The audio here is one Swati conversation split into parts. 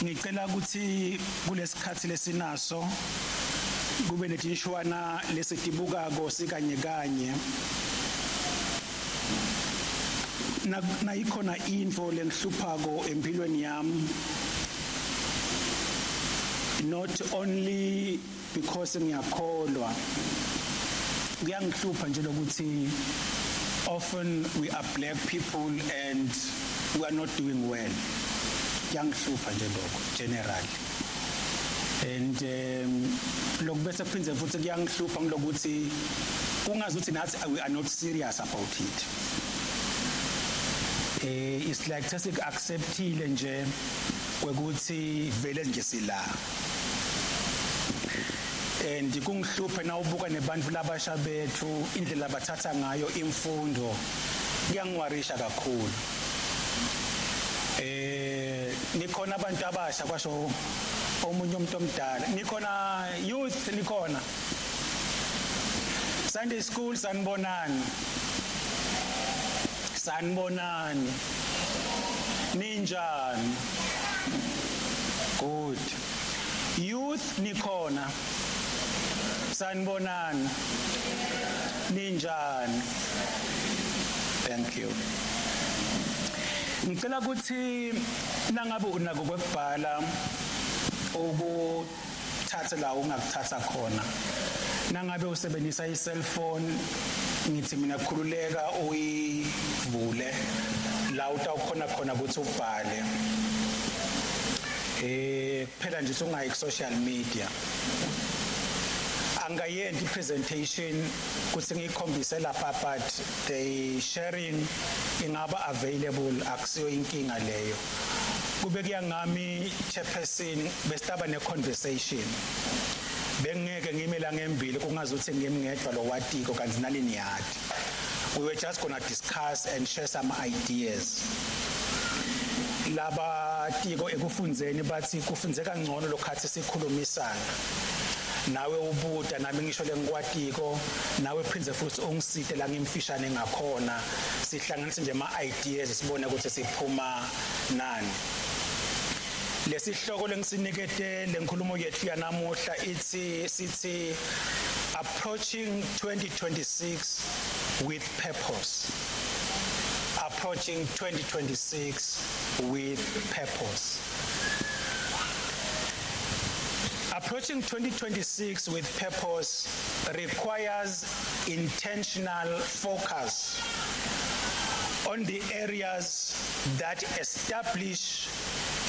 Ngicela ukuthi kulesikhathi lesinaso kube netinshwana lesitibukako sikanye kanye. Nayikhona info lengihluphako empilweni yami, not only because ngiyakholwa, kuyangihlupha nje lokuthi often we are black people and we are not doing well. Kuyangihlupha nje lokho generally, and lokhu bese kuphindze futhi kuyangihlupha ngilokuthi kungazi ukuthi nathi we are not serious about it. It's like sesik-acceptile nje kwekuthi vele nje sila, and kungihluphe nawubuka nebantu labasha bethu, indlela abathatha ngayo imfundo kuyangiwarisha kakhulu. Nikhona abantu abasha, kwasho omunye umuntu omdala. Nikhona youth? Nikhona Sunday school? Sanibonani, sanibonani, ninjani? Good. Youth, nikhona? Sanibonani, ninjani? Thank you. Ngicela ukuthi nangabe unako kwekubhala, ukuthathe la ungakuthatha khona. Nangabe usebenzisa i-cellphone, ngithi mina khululeka, uyivule la utawukhona khona ukuthi ubhale. Kuphela nje ungayi ku social media. Angayenti presentation kuthi ngiyikhombise lapha, but the sharing ingaba available, akusiyo inkinga leyo. Kube kuya ngami, chairperson, besitaba ne conversation, bengeke ngime la ngembili kungazuthi ngimi ngedwa lo watiko, kanti nani niyati. We were just gonna discuss and share some ideas. Labatiko ekufundzeni bathi kufundzeka ngcono lokhathi sikhulumisana, nawe ubuta, nami ngisho lengikwatiko, nawe phindze futhi ungisite la ngimfishane ngakhona, sihlanganise nje ama-ideas, sibone ukuthi siphuma nani. Lesihloko lengisinikete lenkulumo yethu yanamuhla ithi, sithi "Approaching 2026 with Purpose". Approaching 2026 with Purpose. Approaching 2026 with purpose requires intentional focus on the areas that establish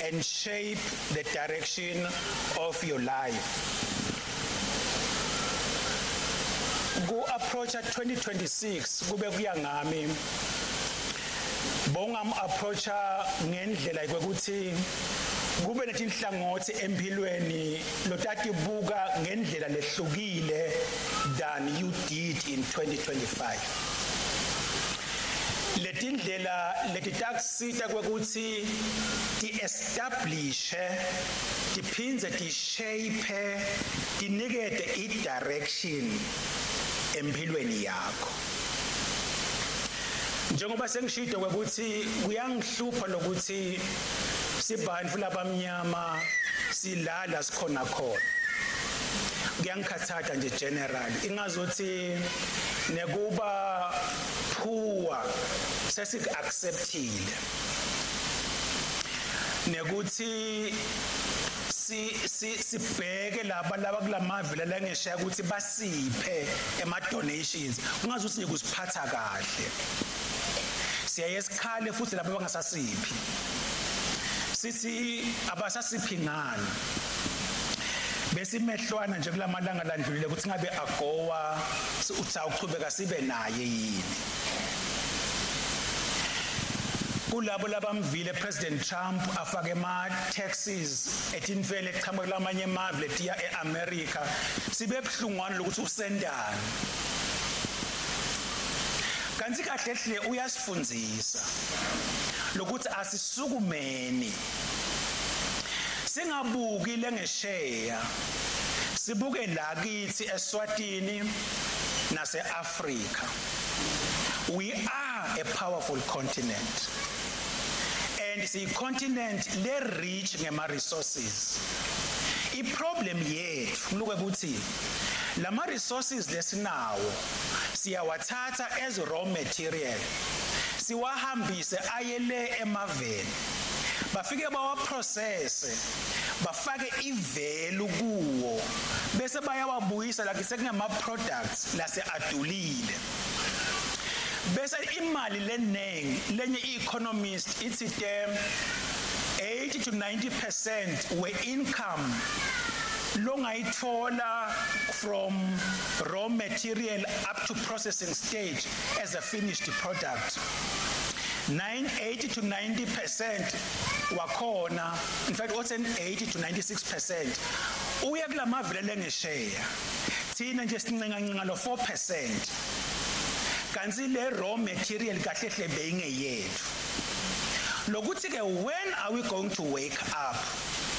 and shape the direction of your life. Ku approacha 2026, kube kuya ngami, bongam approacha ngendlela yokuthi kube netinhlangothi empilweni lotatibuka ngendlela lehlukile than you did in 2025. Letindlela letitakusita kwekuthi ti-establishe, tiphindze ti-shape, tinikete i-direction empilweni yakho. Njengoba sengishilo kwekuthi kuyangihlupha lokuthi sibantfu labamnyama silala sikhona khona, kuyangikhathaza nje general, ingazuthi nekuba poor sesik-acceptile, nekuthi si si sibheke laba kulamave la ngesheya ukuthi basiphe ema donations, kungazuthi nje kusiphatha kahle. Siyaye sikhale futhi laba bangasasiphi, sithi abasasiphi ngani, bese imehlwana nje kulamalanga landlulile ukuthi ngabe AGOA uthawuchubeka sibe naye yini. Kulabo labamvile President Trump afake ama taxes etintfweni eqhamuka kulamanye emave letiya eAmerica, sibe buhlungwana lokuthi usendani, kanti kahle hle uyasifundzisa lokuthi asisukumeni, singabuki lengesheya, sibuke la kithi eSwatini nase-Afrika. We are a powerful continent. And siyi-continent le-rich ngema-resources. I-problem yethu luke ukuthi lama resources lesinawo siyawathatha as raw material, siwahambise ayele emaveni, bafike bawaprocesse, bafake ivalue kuwo, bese bayawabuyisa la sekungama products lase adulile, bese imali lenengi. Lenye i-economist ithi te 80 to 90% we-income longayithola from raw material up to processing stage as a finished product, 980 to 90% wakhona, in fact what's an 80 to 96% uya kulamavile lengesheya. Thina nje sincenga ncenga lo 4%, kanti le raw material kahle hle beyingeyethu. Lokuthi ke, when are we going to wake up?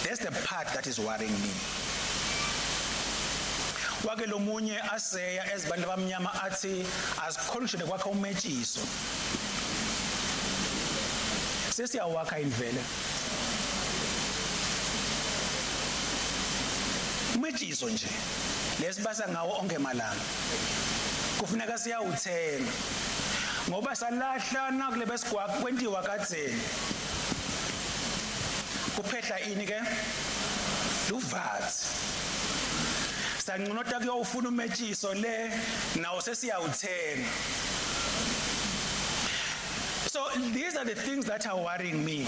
That's the part that is worrying me. Wake lo munye aseya ezibantu abamnyama athi asikhonishwe kwakha umetshiso. Sesiyawakha invele umetshiso nje lesibasa ngawo onke malanga, kufuneka siyawuthenga ngoba salahla nakule besigwakho kwentiwa kadzeni kuphehla ini ke luvathi, sanqonota kuyofuna umetshiso le nawo sesiyawuthenga. So these are the things that are worrying me.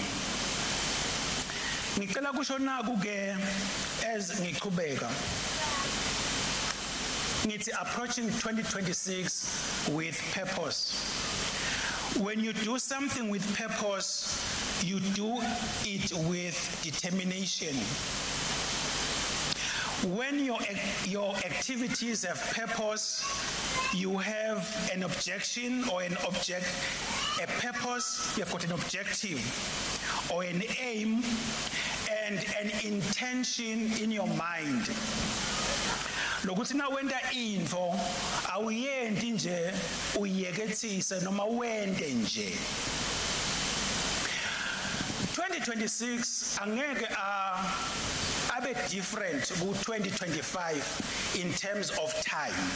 Ngicela kusho naku ke as ngichubeka, ngithi approaching 2026 with purpose. When you do something with purpose, you do it with determination. When your activities have purpose, you have an objection or an object, a purpose, you have got an objective or an aim and an intention in your mind. Lokuthi nawenta intfo awuyenti nje uyekethise noma wente nje. 2026 angeke a abe different ku 2025 in terms of time.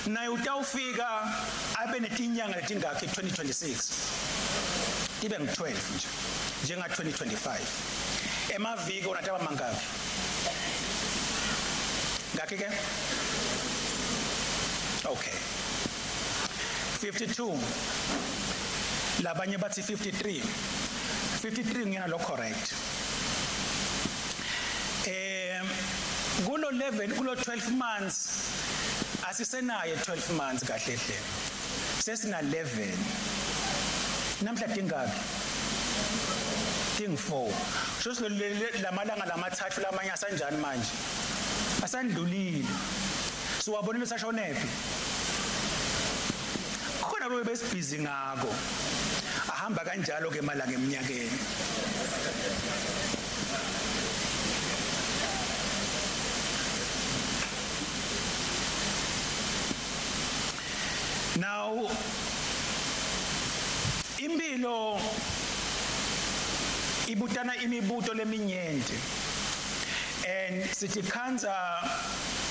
Naye utawufika abe netinyanga letingakhi 2026? Tibe ngu-12 nje njenga 2025. Emaviki unataba mangakhi ngakhi ke? Okay, 52, labanye bathi 53. 53 ngiyena lo correct. Kulo 11, kulo 12 months, asisenaye 12 months kahle hle, sesina 11. Namhla tingakhi? Ting 4. Kusho lamalanga lamathathu lamanye asanjani manje? Asandlulile. Siwabonile sashonephi khona lo besibhizi ngako, ahamba kanjalo ke malanga eminyakeni. Now impilo ibutana imibuto leminyenti and sithi khanza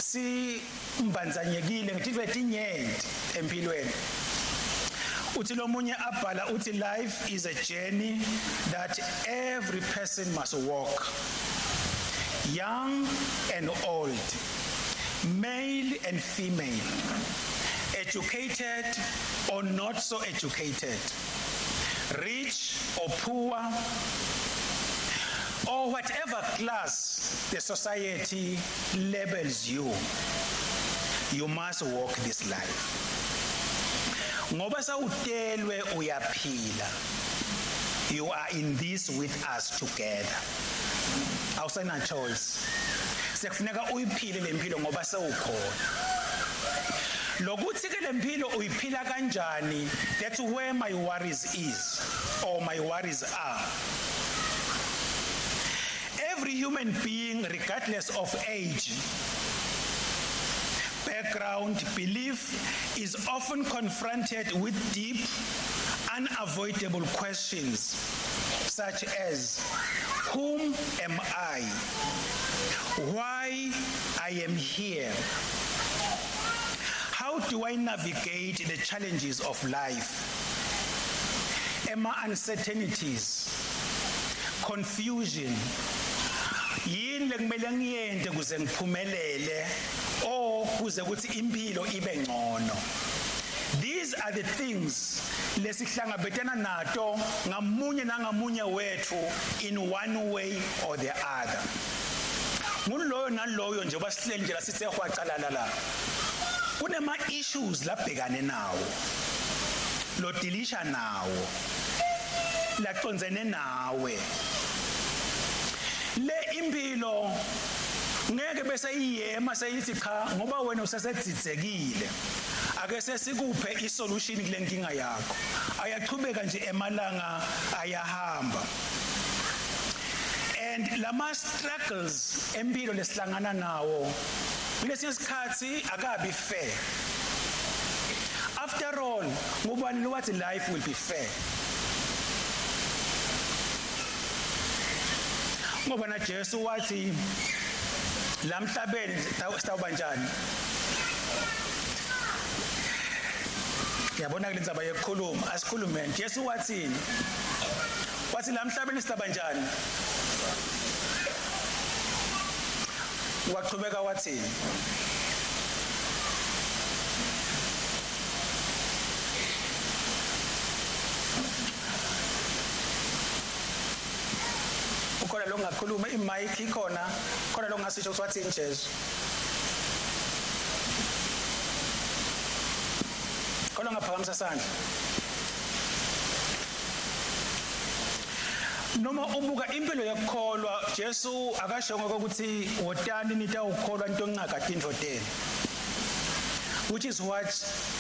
simbandzanyekile ngetintfo letinyenti empilweni. Uthi lomunye abhala uthi, "Life is a journey that every person must walk, young and old, male and female, educated or not so educated, rich or poor, or whatever class the society labels you. You must walk this life." Ngoba sawutelwe uyaphila, you are in this with us together, awusena choice, sekufuneka uyiphile lempilo ngoba sewukhona. Lokuthi ke lempilo uyiphila kanjani, that's where my worries is or my worries are. Every human being, regardless of age, background, belief, is often confronted with deep unavoidable questions such as whom am I? Why I am here? How do I navigate the challenges of life? Ema uncertainties, confusion. Yini lekumele ngiyente kuze ngiphumelele or kuze kuthi impilo ibe ngcono? These are the things lesihlangabetana nato ngamunye nangamunye wethu in one way or the other. Nguloyo naloyo nje basihleli nje lasithe hwacalala la. Kunema issues labhekane nawo. Lodilisha nawo. Lacondzene nawe. Le impilo ngeke bese iyema seyithi cha ngoba wena usesedzidsekile. Ake sesikuphe isolution kule nkinga yakho. Ayachubeka nje emalanga ayahamba. And lama struggles empilo lesihlangana nawo kulesinye isikhathi akabi fair. After all, ngubani lo wathi life will be fair? Ngoba na Jesu wathi la mhlabeni sitawuba njani? Yabona kule ndzaba yekukhuluma, asikhulume. Jesu wathini? Wathi la mhlabeni sitaba njani? Wachubeka wathini? Ukhona lo ngakhuluma imic ikhona, khona lo ngasisho ukuthi wathini Jesu. Khona ngaphakamisa sandla. Noma ubuka impilo yokukholwa Jesu akashongo ukuthi wotani nitawukholwa into ncaka tintfo tenu. Which is what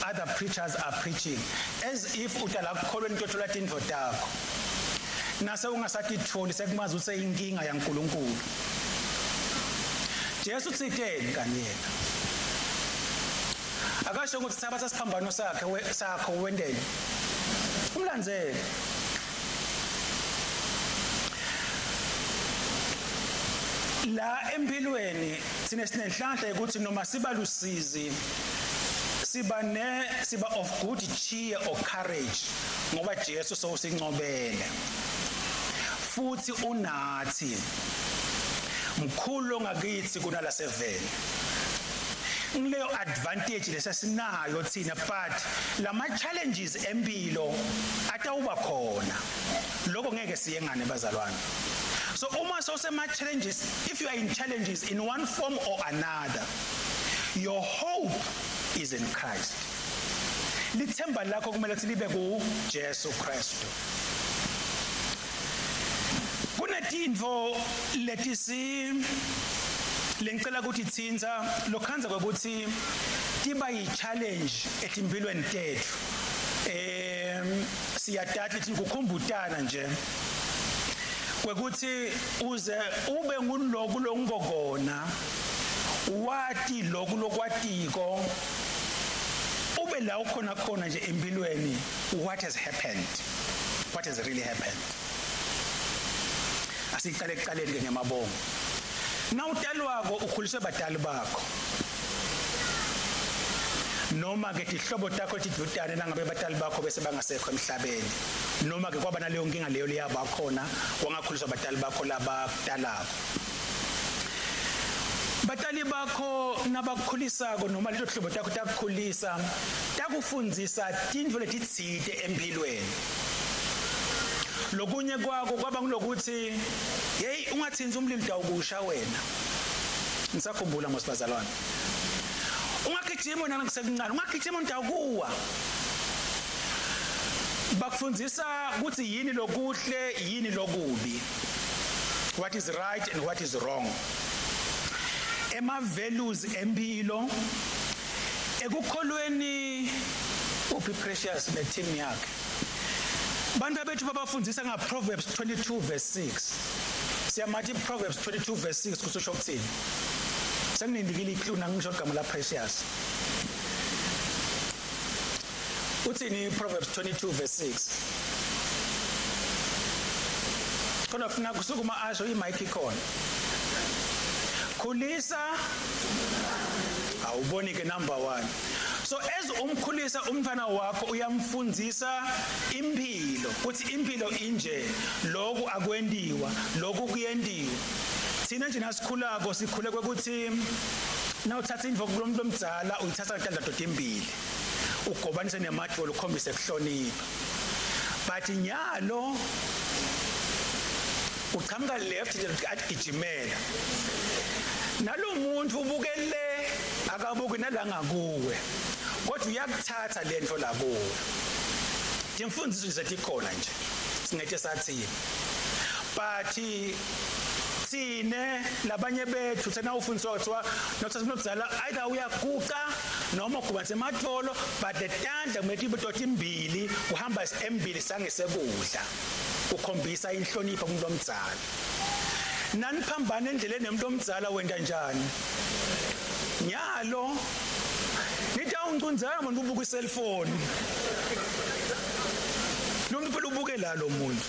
other preachers are preaching as if utala kukholwa into othola tintfo takho. Nase ungasatitfoli sekumazi ukuthi inkinga yaNkuluNkulu. Jesu uthiteni kanye yena. Akasho ukuthi thabatha siphambano sakhe sakho wendele. Umlandzele. La empilweni sine sinenhlanhla ukuthi noma siba lusizi siba ne siba of good cheer or courage ngoba Jesu sowusincobele. Futhi unathi. Mkhulu ngakithi kunalaseveni. Ngileyo advantage lesesinayo thina but lama challenges empilo atawuba khona. Lokho ngeke siyengane bazalwane. So uma sewusema challenges, if you are in challenges in one form or another, your hope is in Christ. Lithemba lakho kumele ukuthi libe ku Jesu Kristu. Kunetintfo letisi lengicela ukuthi tsinza lokhanza kwekuthi tiba yi-challenge etimpilweni tethu. Siyatata ithi kukhumbutana nje kwekuthi uze ube nguloku longokona wati loku lokwatiko ube la ukhona khona nje empilweni. What has happened? What has really happened? Asiqale ekuqaleni ke ngemabongo. Nawutalwako ukhuliswe batali bakho noma ke tihlobo takho tidvutane nangabe batali bakho bese bangasekho emhlabeni, noma ke kwaba naleyo nkinga leyo leyaba khona wangakhuliswa batali bakho labakutalako. Batali bakho nabakukhulisako noma leto hlobo takho takukhulisa takufundzisa tintfo letitsite empilweni. Lokunye kwako kwaba ngilokuthi hey, ungathinzi umlilo utawukusha wena. Ngisakhumbula mosibazalwane. Ungagijima wena ngisekuncane, ungagijima utawukuwa. Bakufundzisa ukuthi yini lokuhle, yini lokubi. What is right and what is wrong. Ema values empilo ekukholweni. Uphi Precious ne team yakhe? Bantu bethu babafundzisa nga Proverbs 22 verse 6. Siyamathi Proverbs 22 verse 6 kusho ukuthini? Senginindikile iclue nangisho igama la Precious. Uthini Proverbs 22 verse 6? Khona funa kusukuma asho i-mic ikhona. Khulisa awuboni ke number 1. So as umkhulisa umntwana wakho uyamfundzisa impilo kuthi impilo inje lokhu akwentiwa lokhu kuyentiwa. Thina nje nasikhulako sikhule kwekuthi nawuthatha indvo kulomuntu omdzala uyithatha ngetandla totimbili ugobanise nemadvolo ukhombise kuhlonipha but nyalo uchamuka left nje atigijimela nalo muntu ubukele akabuki nalanga kuwe kodwa uyakuthatha lento la kuwe. Timfundiso nje setikhona nje singete sathini, but thine labanye bethu thina ufundiswa kuthiwa nothatha umuntu omdala either uyaguca noma ugubanise emadvolo, but letandla kumele tibe totimbili kuhamba embili sangesekudla ukhombisa inhlonipho kumuntu omdzala. Naniphambana endleleni nemuntu omdzala wenta njani? Nyalo nithi awungcunzanga umuntu ubuka i-cellphone, lo muntu phela ubuke la lo muntu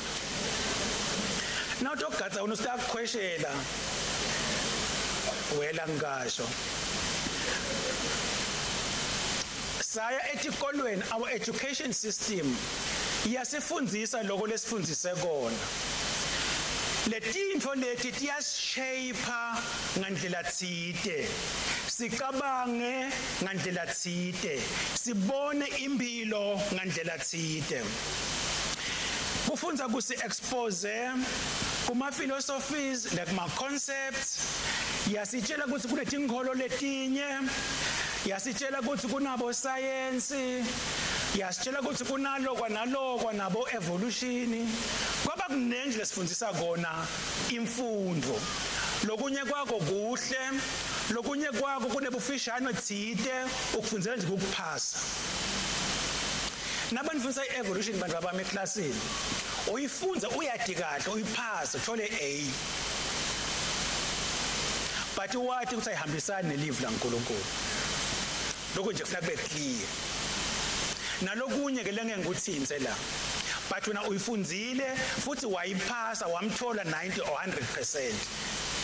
nawutogadza wena usitakukhweshela wela. Ngisho saya etikolweni, our education system iyasifundzisa lokho lesifundzise kona. Letintfo leti tiyashape ngandlela tsite, sicabange ngandlela tsite, sibone impilo ngandlela tsite. Kufundza kusi expose kuma philosophies nakuma concepts, yasitshela ukuthi kunetinkholo letinye, yasitshela ukuthi kunabo science, yasitshela ukuthi kunalokwa nalokwa nabo evolution. Kwaba kunengi lesifundzisa kona imfundo. Lokunye kwako kuhle, lokunye kwako kunebufishane tsite ukufundzela nje ukuphasa. Nabanifundisa i-evolution bantu abami eklasini, uyifunza uyadi kahle uyiphasa uthole A, but wathi ukuthi ayihambisani nelive laNkulunkulu. Lokho nje kufuna kube clear. Nalokunye ke lengeke ngikuthintse la, but wena uyifundzile futhi wayiphasa wamthola 90 or 100%,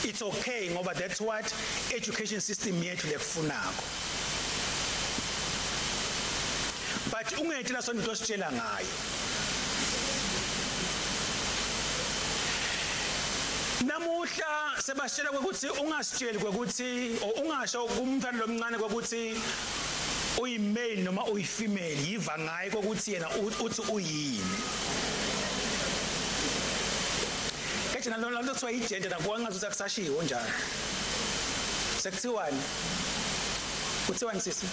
it's okay ngoba that's what education system yethu lekufunako. But ungethi la sonto ositshela ngayo namuhla sebasitshela ukuthi ungasitsheli kwekuthi or ungasho kumntwana lomncane kwekuthi uyi-male noma uyi-female, yiva ngaye kokuthi yena uthi uyini. Kethi nalona lento kuthiwa i-gender nakuwa ngathi akusashiwo njalo, sekuthiwani? Kuthiwani sisi?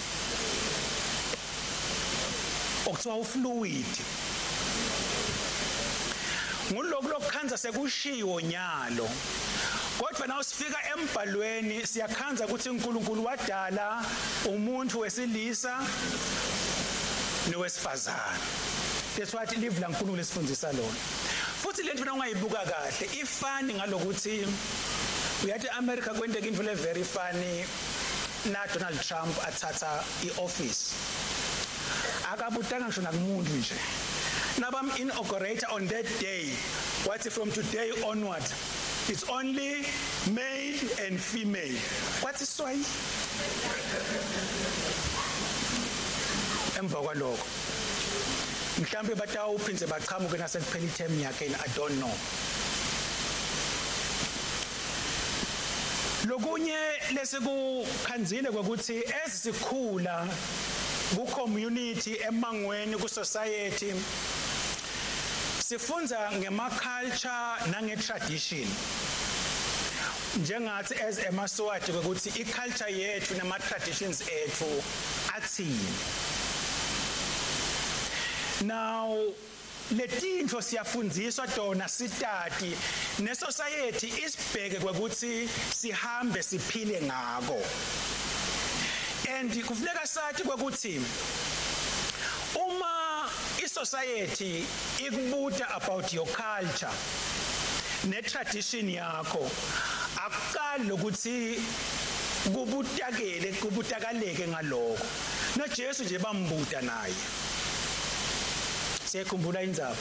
Okuthiwa ufluid. Nguloku lokukhanza sekushiwo nyalo, kodwa nawusifika embhalweni siyakhanza ukuthi uNkulunkulu wadala umuntu wesilisa nowesifazane. That's what live laNkulunkulu lesifundisa lona. Futhi lento ungayibuka kahle ifani ngalokuthi uyathi America kwenteka into le very funny na Donald Trump athatha ioffice, akabutanga ngisho nakumuntu nje. Nabam inaugurate on that day wathi, "From today onward it's only male and female." Kwathi swayi emva kwalokho mhlambe batawuphindze bachamuke nasekuphela iterm yakhe, I don't know. Lokunye lesikukhanzile kwekuthi esikhula ku community emangweni ku society sifunza ngema culture nange tradition, njengathi as emaSwati ukuthi i culture yethu nama traditions ethu athini. Now letintfo siyafundziswa tona sitati nesociety isibheke kwekuthi sihambe siphile ngako, and kufuneka sathi kwekuthi uma isociety ikubuta about your culture ne-tradition yakho, akuqali lokuthi kubutakele kubutakaleke ngaloko. NoJesu nje bambuta naye. Siyakhumbula indzaba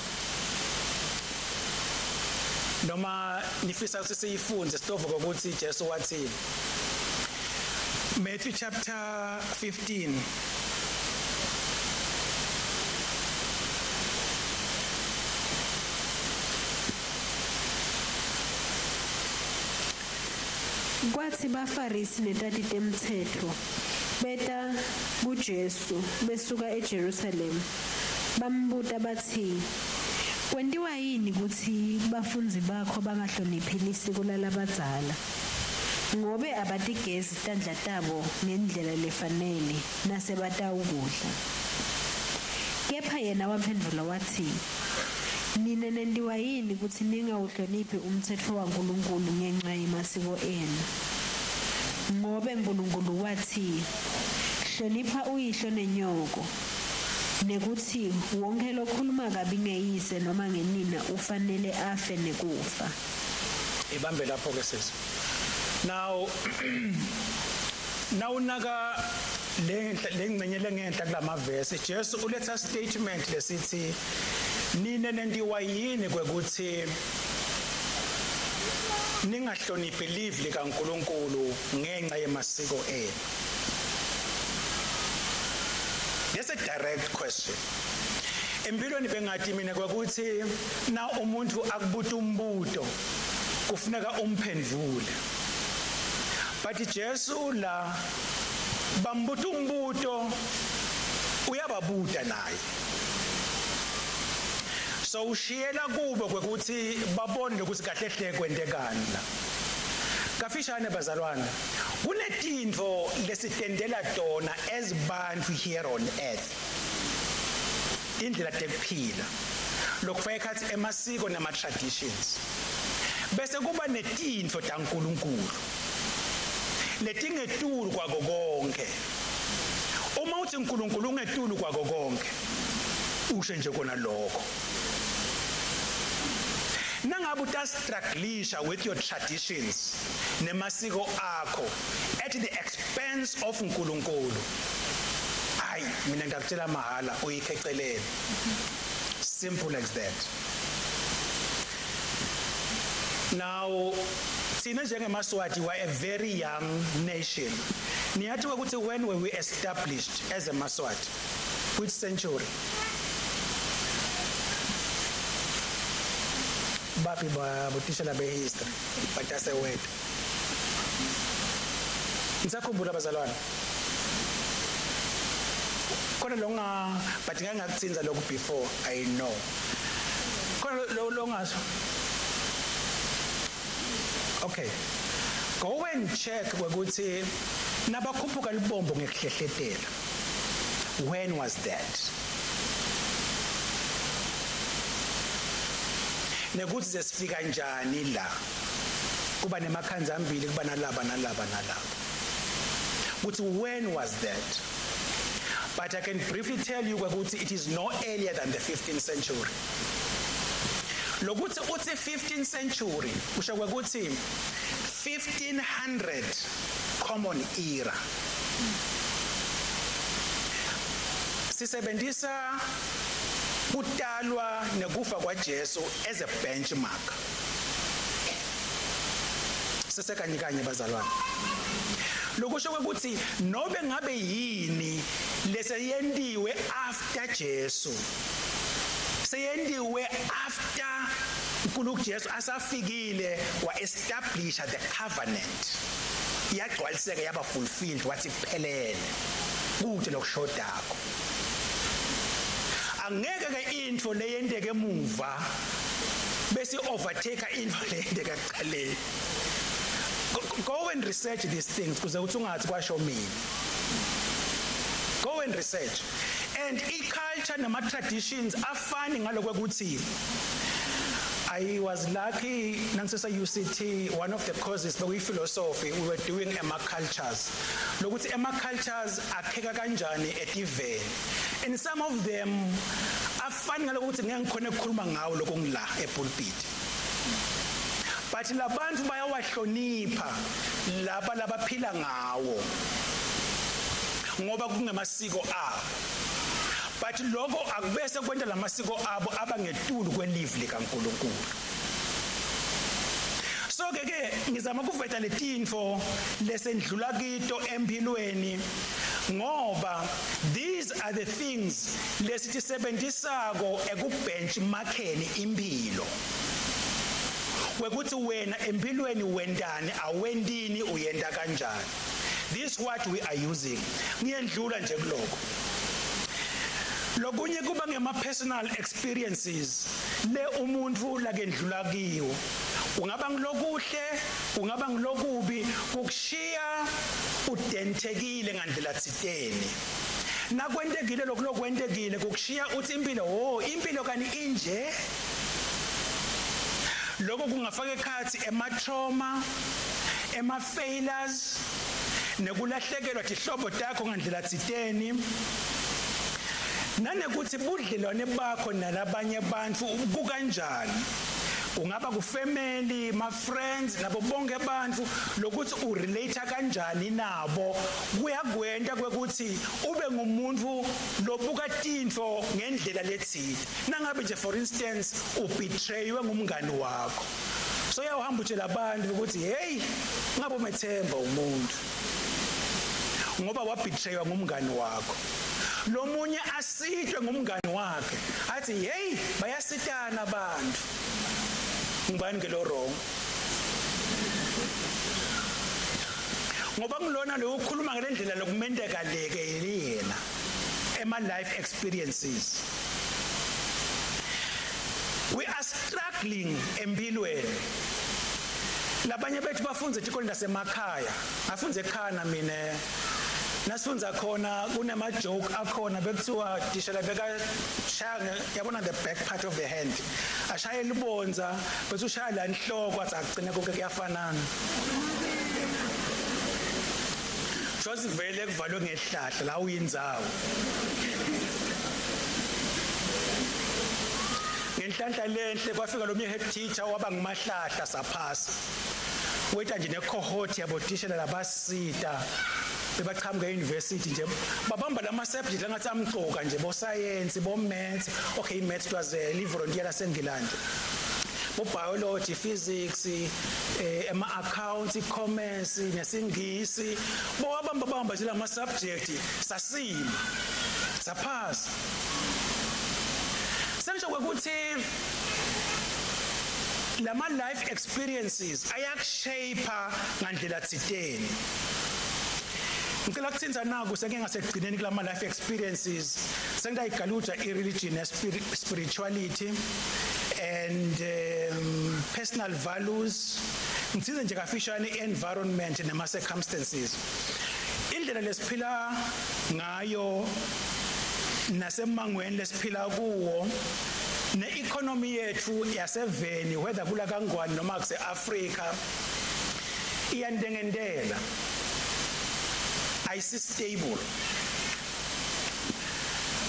noma nifisa ukuthi siyifunze sitovuka ukuthi Jesu wathini? Matthew chapter 15. Kwathi baFarisi netati temtsetfo beta kuJesu besuka eJerusalema, bambuta batsi, "Kwentiwa yini kutsi bafundzi bakho bangahloniphi lisiko lalabadzala? Ngobe abatigezi tandla tabo ngendlela lefanele nasebatawukudla." Kepha yena waphendvula watsi, "Nine nentiwa yini kutsi ningawuhloniphi umtsetfo waNkulunkulu ngenca yemasiko enu? Ngobe Nkulunkulu watsi, 'Hlonipha uyihlo nenyoko,' nekutsi wonkhe lokhuluma kabi ngeyise noma ngenina ufanele afe nekufa." Ibambe lapho ke sisi. Now nawunaka lengcenye lengenhla kulamavesi, Jesu uletha statement lesithi nine nentiwa yini kwekuthi ningahloniphi live likaNkuluNkulu ngenxa yemasiko enu. That's a direct question. Empilweni bengathi mina kwakuthi na umuntu akubuta umbuto kufuneka umphendvule. But Jesu la bambuta umbuto, uyababuta naye. So ushiyela kubo kwekuthi babone ukuthi kahle hle kwentekani la. Kafishane bazalwane, kunetintfo lesitendela tona as bantu here on earth. Indlela tekuphila lokufaka ekhatsi emasiko nama traditions. Bese kuba netintfo taNkuluNkulu letingetulu kwako konke. Uma uthi uNkulunkulu ungetulu kwako konke, usho nje kona lokho. Nangabe utastrugglisha with your traditions nemasiko akho at the expense of uNkulunkulu, hayi, mina ngakutshela mahala, uyikhecelele. Simple as that. Now thina njengemaswati, we are a very young nation. Niyathi ukuthi when were we established as a Maswati? Which century? Baphi bothishela behistory batasewethu? Ngisakhumbula bazalwane, khona lo nga, but ngeke ngakuthinza lokhu before. I know khona lo lo ngasho. Okay, go and check ukuthi nabakhuphuka libombo ngekuhlehletela, when was that, nekuthi sesifika njani la kuba nemakhanza ambili, kuba nalaba nalaba nalaba, ukuthi when was that. But I can briefly tell you ukuthi it is no earlier than the 15th century. Lokuthi uthi 15th century kusho ukuthi 1500 common era. Sisebenzisa kutalwa nekufa kwaJesu as a benchmark. Sesekanye kanye bazalwane, lokusho ukuthi nobe ngabe yini leseyentiwe after Jesu, seyentiwe after uNkulunkulu Jesu asafikile wa establish the covenant, iyagcwaliseka, yaba fulfilled, wathi kuphelele, kude lokushodako. Angeke ke intfo leyenteke emuva bese overtake intfo leyenteka ekuqaleni. Go and research these things kuze uthi ungathi kwasho mina. Go and research. And i-culture nama-traditions afani ngalokho ukuthi I was lucky nangisesa UCT, one of the courses bekuyi philosophy. We were doing ema cultures, lokuthi ema cultures akheka kanjani etiveni, and some of them afani ngalokho ukuthi ngeke ngikhone ukukhuluma ngawo lokho ngila epulpit, but labantu bayawahlonipha laba labaphila ngawo ngoba kungemasiko abo. But lokho akubese kwenta lamasiko abo abangetulu kwelive likaNkuluNkulu. So ke ke ngizama ukuveta letinfo lesendlula kito empilweni, ngoba these are the things lesisebenzisako ekubenchmarkeni impilo, wekuthi wena empilweni wendani, awendini, uyenda kanjani. This what we are using. Ngiyendlula nje kuloko. Lokunye kuba ngema personal experiences le umuntu lakendlula kiwo, kungaba ngilokuhle, kungaba ngilokubi, kukushiya udentekile ngandlela thiteni. Nakwentekile lokhu lokwentekile, kukushiya uthi impilo, oh, impilo kani inje. Lokho kungafaka ekhathi ema trauma, ema failures, nekulahlekelwa tihlobo takho ngandlela thiteni, nanekuthi budlelwane bakho nalabanye abantu kukanjani, kungaba ku-family, ma-friends, nabo bonke abantu, lokuthi urelate kanjani nabo, kuyakwenta kwekuthi ube ngumuntu lobuka tintfo ngendlela letsite. Nangabe nje, for instance, ubetraywe ngumngani wakho, so uyawuhamba utshela abantu ukuthi, "Hey, ngabe umethemba umuntu," ngoba wabetraywa ngumngani wakho. Lomunye asitwe ngumngani wakhe, athi, "Hey, bayasitana abantu." Ngibani ke lo wrong? Ngoba ngilona lo ukhuluma ngalendlela lokumenteka leke yena, ema life experiences. We are struggling empilweni. Labanye bethu bafunze etikoleni lasemakhaya. Ngafunze ekhaya na mina. Nasifundza khona kunema joke akhona, bekuthiwa tishela bekashaya, yabona, the back part of the hand, ashaye libonza bese ushaya la inhloko, athi agcine konke kuyafanana. Shothi vele kuvalwe ngehlahla la uyindzawo. Ngenhlanhla lenhle kwafika lo head teacher waba ngumahlahla, saphasa. Weta nje necohort yabotishela labasita bebachamuka e-university nje, babamba lama subject langathi amcoka nje, bo science, bo maths. Okay, maths was a volunteer laseNgilandi, bo biology, physics, ema accounts, commerce nesingisi, bowabamba bamba nje lama subject, sasima, saphasa. Sengisho ukuthi lama life experiences ayakushape ngandlela thiteni. Ngicela kuthinza naku seke ngasekugcineni kulama life experiences, sengidayigaluja i-religion ne spirituality and personal values. Ngithize nje kafishane i-environment nama circumstances, indlela lesiphila ngayo nasemangweni lesiphila kuwo, ne-economy yethu yaseveni, whether kula kangwani noma kuse-Afrika, iyandengendela, ayisi stable.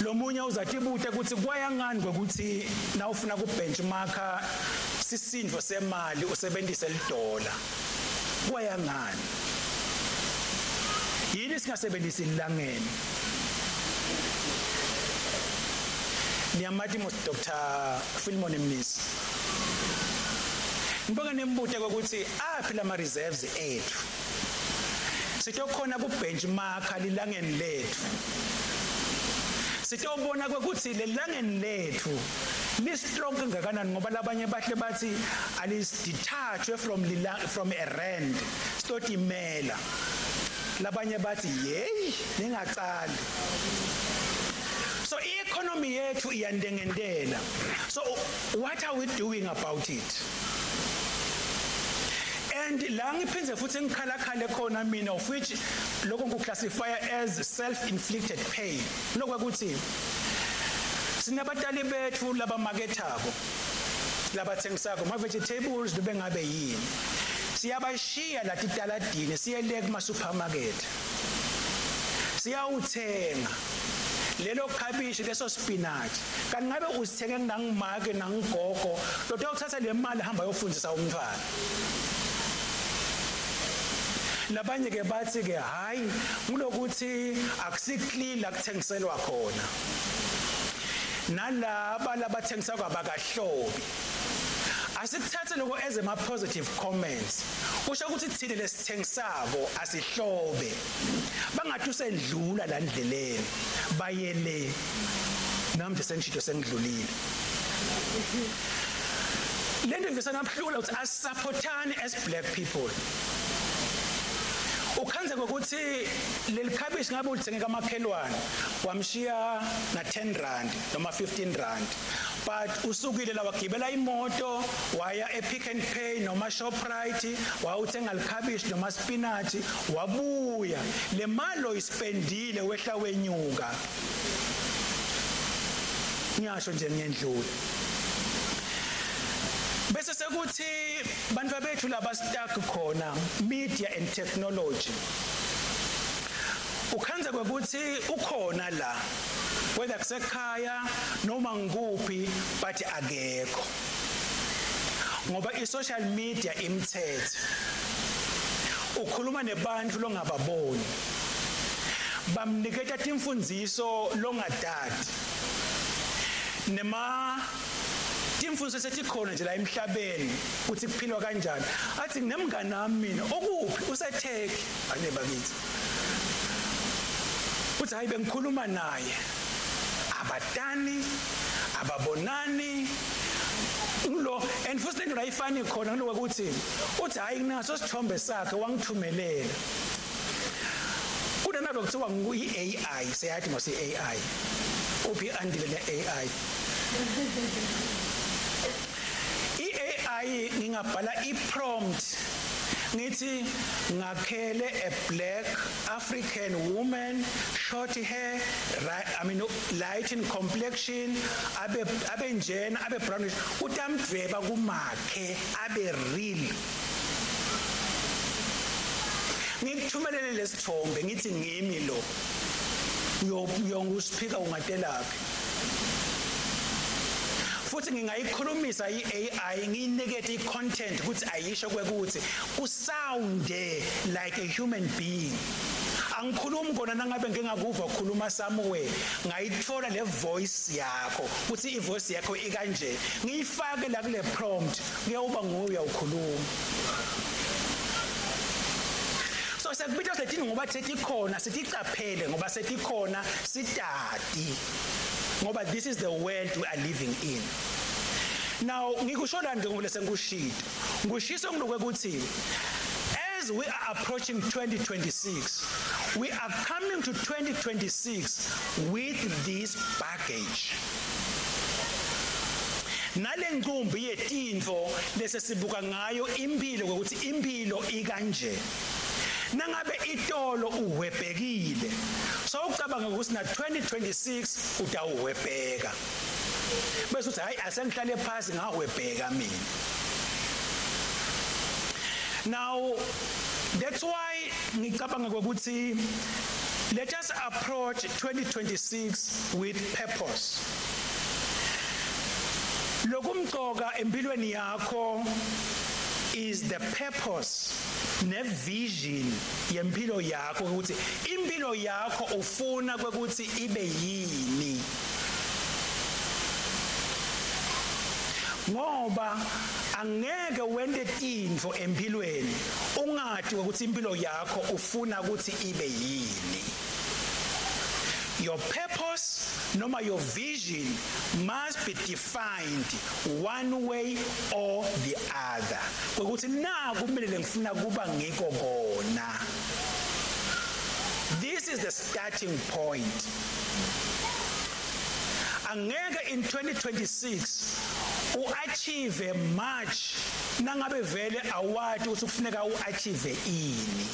Lomunye uzatibute ukuthi kwaya ngani kwekuthi nawufuna kubenchmarka sisindvo semali usebenzise lidola. Kwaya ngani? Yini singasebenzisi ilangeni? Niyamati mos Dr Philemon Mnisi. Ngibonge nembute ukuthi aphi lama reserves ethu, sitokhona ku benchmarka lilangeni lethu, sitobona ukuthi lelangeni lethu li strong kangakanani, ngoba labanye bahle bathi alisidetach from lila, from a rand, sitotimela. Labanye bathi, "Hey, ningacali." So i-economy yethu iyandengendela. So what are we doing about it? And la ngiphindze futhi ngikhala khona mina, of which lokho ngikuclassify as self inflicted pain, lokho ukuthi sinabatali bethu labamakethako, labathengisako ma vegetables, noma ngabe yini, siyabashiya la titaladini, siyele kuma supermarket, siyawuthenga lelo khabishi, leso spinach. Kanti ngabe usithenge nangimake nangigogo lo uthatha le mali, hamba yofundisa umntwana. Labanye ke bathi ke, hayi, kulokuthi akusi clean la kuthengiselwa khona. Nalaba labathengisa kwabakahlobi, asikuthathe lokho as ama positive comments. Kusho ukuthi thina lesithengisako asihlobe, bangathi usendlula la ndleleni bayele. Nami nje sengishito, sengidlulile. Lento ivisa nabuhlungu ukuthi asupportani as black people. Ukhanze ngokuthi leli khabishi ngabe ulithenge kamakhelwane, wamshiya na 10 rand noma 15 rand, but usukile la, wagibela imoto, waya ePick and Pay noma Shoprite, wawuthenga likhabishi noma spinach, wabuya. Le mali oyispendile wehla wenyuka, ngiyasho nje, ngiyendlula. Bese sekuthi bantu bethu laba stuck khona media and technology. Ukhanze kwekuthi ukhona la, whether kusekhaya noma ngikuphi, but akekho ngoba i-social media imthethe. Ukhuluma nebantu longababoni, bamniketa timfundziso longadadi nema timfundiso setikhona nje la emhlabeni ukuthi kuphilwa kanjani. Athi, "Nginemngane nami mina." Okuphi? UseTurkey ane bakithi. Uthi, "Hayi, bengikhuluma naye." Abatani, ababonani ngilo. And futhi lento la ifani khona ngiloko ukuthi uthi, "Hayi, nginaso sithombe sakhe, wangithumelela." Kunanalo kuthiwa i-AI, siyathi mos i-AI. Uphi andile ne-AI? I-AI, ngingabhala i-prompt ngithi, "Ngakhele a black African woman, short hair, right, I mean, light in complexion, abe njena, abe brownish." Utamdveba kumakhe abe real. Ngikuthumelele lesithombe, ngithi, "Ngimi lo." Uyongusiphika, ungatelaphi? Futhi ngingayikhulumisa i-AI, ngiyinikete i-content ukuthi ayisho kwekuthi kusounde like a human being. Angikhulumi kona nangabe ngingakuva khuluma somewhere, ngayithola le voice yakho ukuthi i-voice yakho ikanje, ngiyifake la kule prompt, kuyawuba nguwe uyawukhuluma. So sekubitha sethini ngoba setikhona, siticaphele ngoba setikhona, sitadi ngoba this is the world we are living in now. Ngikusho lani ke ngoba sengikushito, ngishiso ngilokho ukuthi as we are approaching 2026, we are coming to 2026 with this baggage nale ncumbi yetintfo lesesibuka ngayo impilo, ukuthi impilo ikanje. Nangabe itolo uhwebhekile, so ucabanga ukuthi na 2026 utawuhwebheka, bese uthi, "Hayi, asengihlale phasi, ngahwebheka mina." Now that's why ngicabanga ukuthi let us approach 2026 with purpose. Lokumcoka empilweni yakho is the purpose nevision yempilo yakho, ukuthi impilo yakho ufuna kwekuthi ibe yini, ngoba angeke wente tintfo empilweni ungati ukuthi impilo yakho ufuna ukuthi ibe yini. Your purpose noma your vision must be defined one way or the other, ukuthi naku kumele ngifuna kuba ngiko kona. This is the starting point. Angeke in 2026 uachieve much nangabe vele awati ukuthi kufuneka uachieve ini.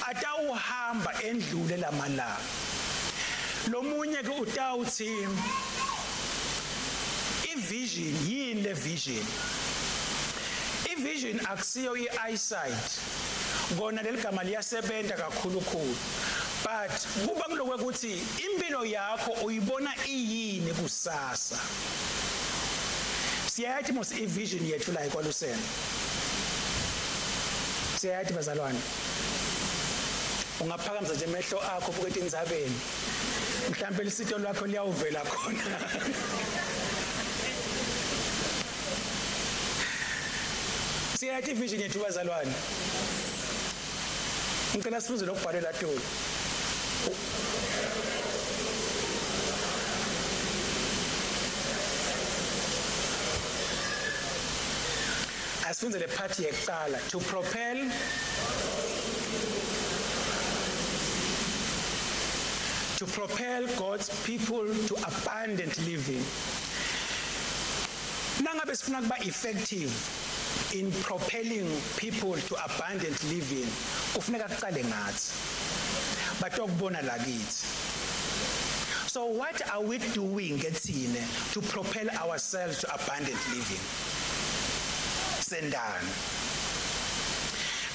Atawuhamba endlule lamalanga. Lomunye ke utawuthi, "I-vision yini le vision?" I-vision akusiyo i-eyesight kona, leli gama liyasebenza kakhulu khulu, but kuba kuloko ukuthi impilo yakho uyibona iyini kusasa. Siyayathi mos i-vision yethu la eKwaluseni, siyayathi bazalwane. Ungaphakamisa nje emehlo akho, buke etindzabeni. Mhlambe lisito lwakho liyawuvela khona. Siyathi vision yethu bazalwane. Ngicela sifunze lokubhalwe la tolo. Asifunze le part yekuqala to propel to propel God's people to abundant living. Nangabe sifuna kuba effective in propelling people to abundant living, kufuneka kuqale ngathi. Batokubona lakithi. So what are we doing kethine to propel ourselves to abundant living? Sendani.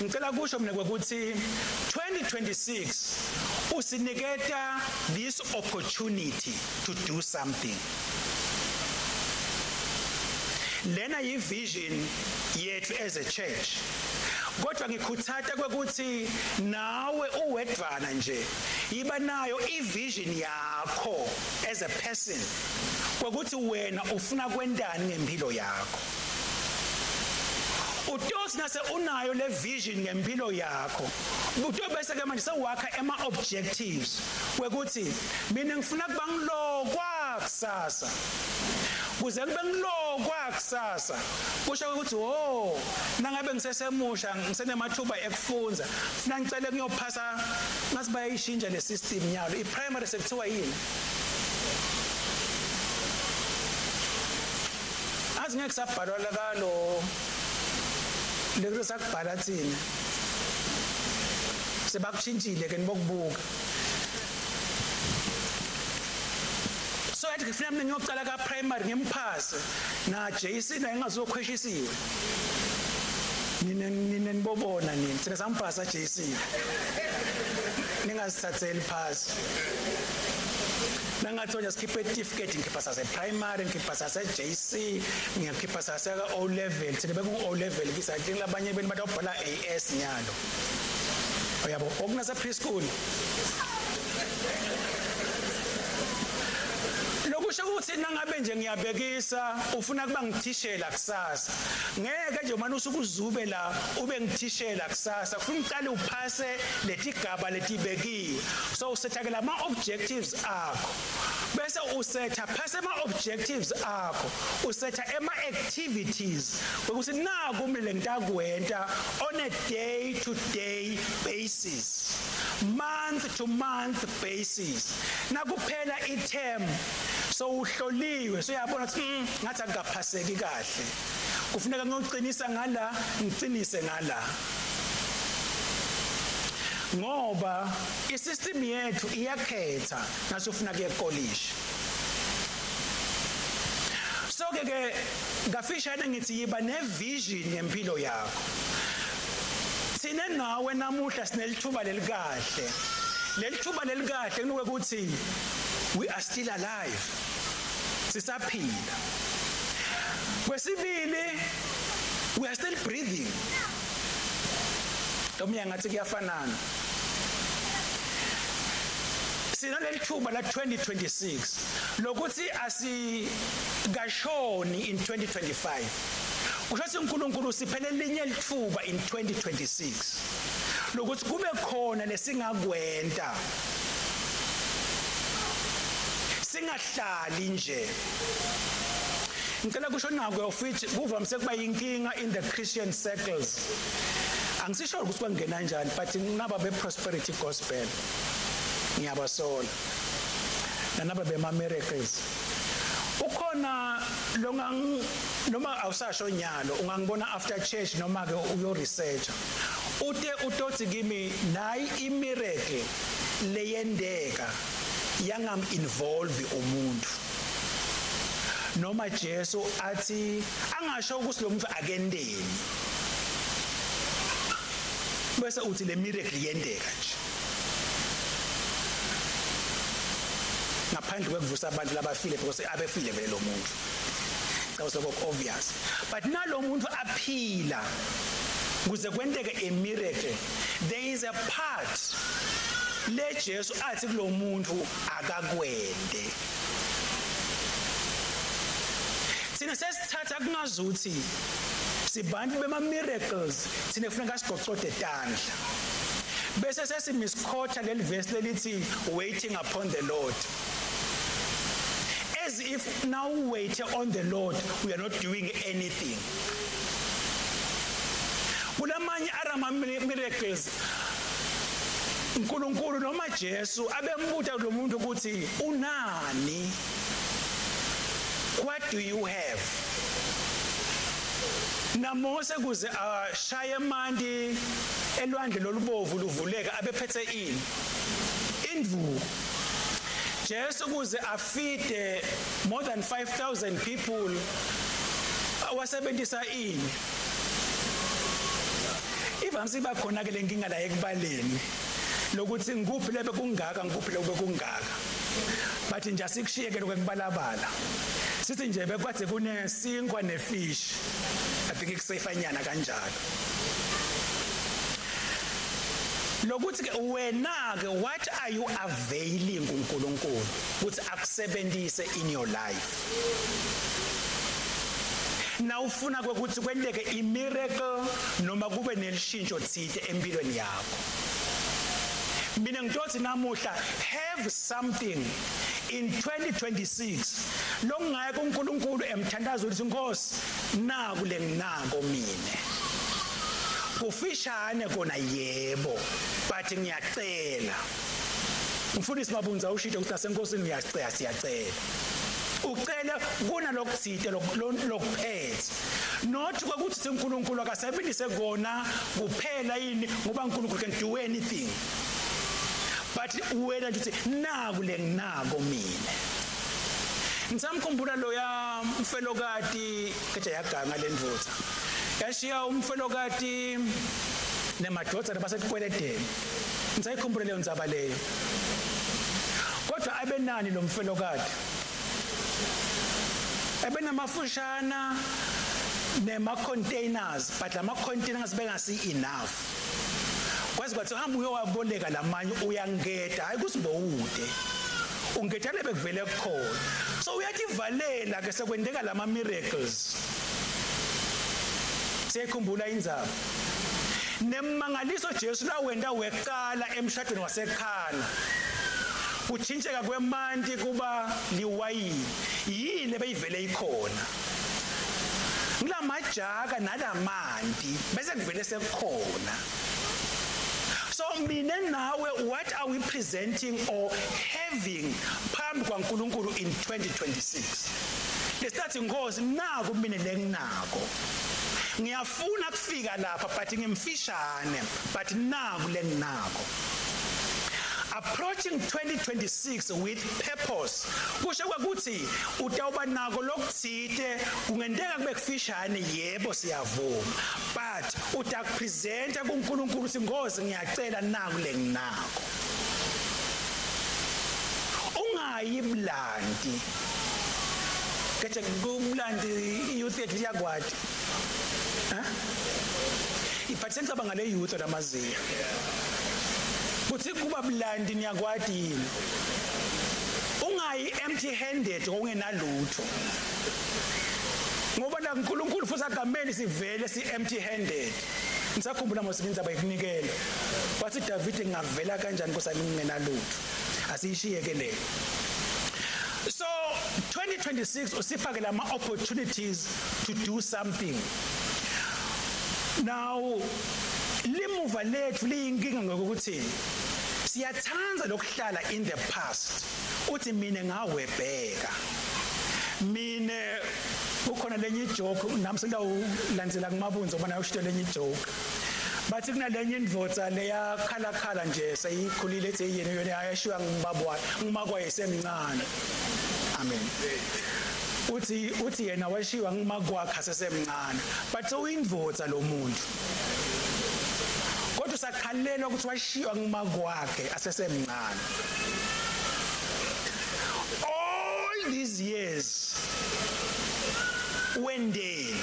Ngicela kusho mina ukuthi 2026 usiniketa this opportunity to do something. Lena yi-vision yethu as a church. Kodwa ngikhuthata kwekuthi nawe uwedvana nje yiba nayo i-vision yakho as a person kwekuthi wena ufuna kwentani ngempilo yakho. Utosi nase unayo le vision ngempilo yakho, uto bese ke manje sewakha ema objectives kwekuthi mina ngifuna kuba ngilokwa kusasa. Kuze kube ngilokwa kusasa kusho ukuthi oh, nangabe ngisesemusha ngisenemathuba ekufunza, funa ngicela kuyophasa. Ngathi bayayishintsha le system nyalo, i-primary sekuthiwa yini? Azi ngeke sabhalwa la kalo lekho sakubhala thina, sebakushintshile ke nibokubuka. So yathi ngifuna mina ngiyocala ka primary ngimphase na JC naye engazokhweshisiwe. Nine nibobona nini, thina samphasa JC, ningazithatheli phasi. Nangathi nje sikhiphe certificate, ngikhipha sase primary, ngikhipha sase JC, ngikhipha sase O level. Thina beku O level kisathi, labanye beni batawubhala AS nyalo, uyabo, okunase preschool. Lokusho ukuthi nangabe nje ngiyabekisa ufuna kuba ngithishela kusasa, ngeke nje manje usuke uzube la ube ngithishela kusasa, kufuna uqale uphase letigaba letibekiwe. So usetha ke lama objectives akho, bese usetha phase ama objectives akho, usetha ema activities ukuthi naku mina ngitakwenta on a day to day basis, month to month basis. Nakuphela i-term so uhloliwe, so uyabona ukuthi ngathi akukaphaseki kahle, kufuneka ngiyoqinisa ngala, ngiqinise ngala, ngoba isystem yethu iyakhetha nasufuna kuye ekolishi. So ke ke ngafishane ngithi yiba nevision ngempilo yakho. Sine nawe namuhla sinelithuba lelikahle, lelithuba lelikahle kunuke ukuthi we are still alive, sisaphila. Kwesibili, we are still breathing. Lomnye ngathi kuyafanana. Sinaleli thuba la 2026 lokuthi asikashoni in 2025, kusho ukuthi uNkulunkulu siphele linye lithuba in 2026 lokuthi kube khona lesingakwenta, singahlali nje. Ngicela kusho nako of which kuvamise kuba inkinga in the Christian circles. Angisisho ukuthi kwangena kanjani, but naba be prosperity gospel ngiyabasola, nanaba bema miracles. Ukhona longang noma awusasho nyalo, ungangibona after church noma ke uyo research, ute utothi kimi nayi imiracle leyendeka yangam involve umuntu, noma Jesu athi angasho ukuthi lo muntu akendeni, bese uthi le miracle yendeka nje ngaphandle kwekuvusa abantu labafile, because abefile vele lo muntu. Cha, lokho obvious, but nalo muntu aphila kuze kwenteke a miracle, there is a part Le Jesu athi kulomuntu akakwende. Thina sesithatha kungazuthi sibantu bema miracles, thina kufuneka sigocode tandla. Bese sesimisquota leli verse lelithi "waiting upon the Lord", as if now wait on the Lord, we are not doing anything. Kulamanye arama miracles uNkulunkulu noma Jesu abembuta lo muntu ukuthi unani, what do you have? NaMose kuze ashaye emanti elwandle lolubovu luvuleka, abephethe ini? Indvuku. Jesu kuze afeede more than 5000 people wasebenzisa ini? Ivamse iba khona ke lenkinga la ekubaleni lokuthi ngikuphi lebe kungaka, ngikuphi lebe kungaka, but nje asikushiyeke lokho ekubalabala, sithi nje bekwathi kunesinkwa nefish. I think ikusefanyana kanjalo lokuthi ke wena ke, what are you availing kuNkulunkulu ukuthi akusebenzise in your life? Na ufuna ukuthi kwenteke imiracle noma kube nelishintsho thite empilweni yakho, mina ngitothi namuhla have something in 2026 lokungaya kuNkulunkulu emthandazo ukuthi, "Nkosi, naku lenginako mine, kufishane kona yebo, but ngiyacela." Umfundisi Mabunza ushito ukuthi nasenkosini uyacela, siyacela. Ucela kunalokuthite lokuphethe, not ukuthi uNkulunkulu akasebenzise kona kuphela yini, ngoba uNkulunkulu can do anything, but wena nje uthi naku lenginako mina. Ngisamkhumbula loya mfelokati keja yaganga lendvodza yashiya umfelokati nemadvodzana basetikweleteni. Ngisayikhumbula leyo ndzaba leyo. Kodwa abenani lo mfelokati? Ebenamafushana nema-containers, but lama-containers bengasi enough. Kwazi kwathi hamba uyowaboleka lamanye, uyangeda, hayi kuthi bowude ungeda lebe kuvele kukhona, so uyativalela ke sekwenteka lama miracles. Siyayikhumbula indzaba nemangaliso Jesu lawenta weqala emshadweni waseKhana, kuchintsheka kwemanti kuba liwayini. Yini beyivele ikhona? Ngilamajaka nalamanti bese kuvele sekukhona. So mina nawe, what are we presenting or having phambi kwaNkulunkulu in 2026 lesithi, "Nkosi, naku mina lenginako, ngiyafuna kufika lapha, but ngimfishane, but naku lenginako"? Approaching 2026 with purpose kusho ukuthi utawuba nako lokuthite. Kungenteka kube kufishane yebo, siyavuma, but utakupresenta kuNkulunkulu ukuthi, "Nkosi, ngiyacela, naku lenginako." Ungayi blanti kethi kumlandi, iyouth yethu iyakwati, ha, but sengicabanga le youth lamazinga kuthi kuba blandi, niyakwati yini? Ungayi empty handed, ngokungenalutho, ngoba la uNkulunkulu futhi agameni sivele si empty handed. Ngisakhumbula mos indzaba yekunikela, wathi David, "Ngavela kanjani nkosami ngingenalutho?" Asiyishiye ke le. So 2026 usifake lama opportunities to do something. Now limuva lethu liyinkinga ngokuthi siyathanda lokuhlala in the past, uthi mina ngawebheka mine. Kukhona lenye ijoke nami sengawulandzela kumabunzo ngoba nayo ushito lenye ijoke, bathi kunalenye indvodza leyakhala khala nje seyikhulile, ethi yena yona ayashiywa ngubaba wayo, ngumakwaye semncane. Amen. Uthi yena washiywa ngumakwakhe asesemncane, but uyindvodza lo muntu, kodwa usakhalelwa ukuthi washiywa ngumakwakhe asesemncane all these years. Wendeni,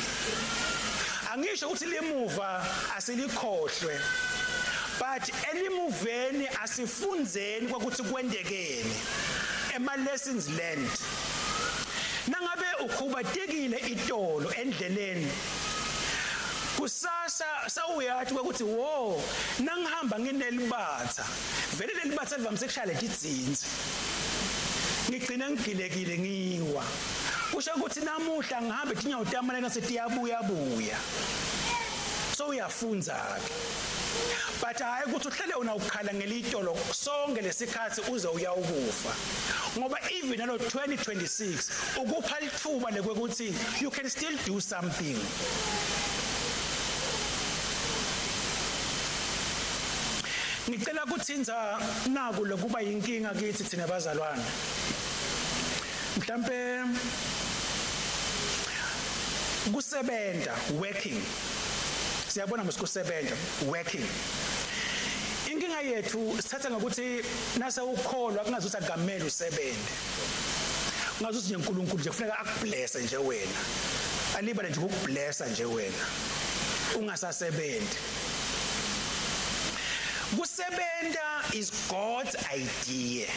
angisho ukuthi lemuva asilikhohlwe, But elimuveni asifundzeni kwakuthi kwentekeni, ema lessons learned. Nangabe ukhubatekile itolo endleleni, kusasa sawuyathi ukuthi wo, nangihamba nginelibatha, vele lelibatha livamise kushaya letidzinzi, ngigcina ngigilekile ngiwa. Kusho ukuthi namuhla ngihambe tinyawo tami lena setiyabuya buya. So uyafunza ke, but hayi ukuthi uhlale una ukukhala ngelitolo sonke lesikhathi uze uyawukufa, ngoba even nalo 2026 ukupha lithuba lekwekuthi you can still do something. Ngicela kuthinza naku lokuba inkinga kithi thina bazalwane, mhlambe kusebenza, working. Siyabona mosikusebenza, working. Inkinga yethu sithatha ngokuthi nase ukholwa kungazuthi akamele usebenze, kungazuthi nje uNkulunkulu nje kufuneka akubless nje wena, alibale nje ukukublessa nje wena ungasasebenzi. Kusebenza is God's idea,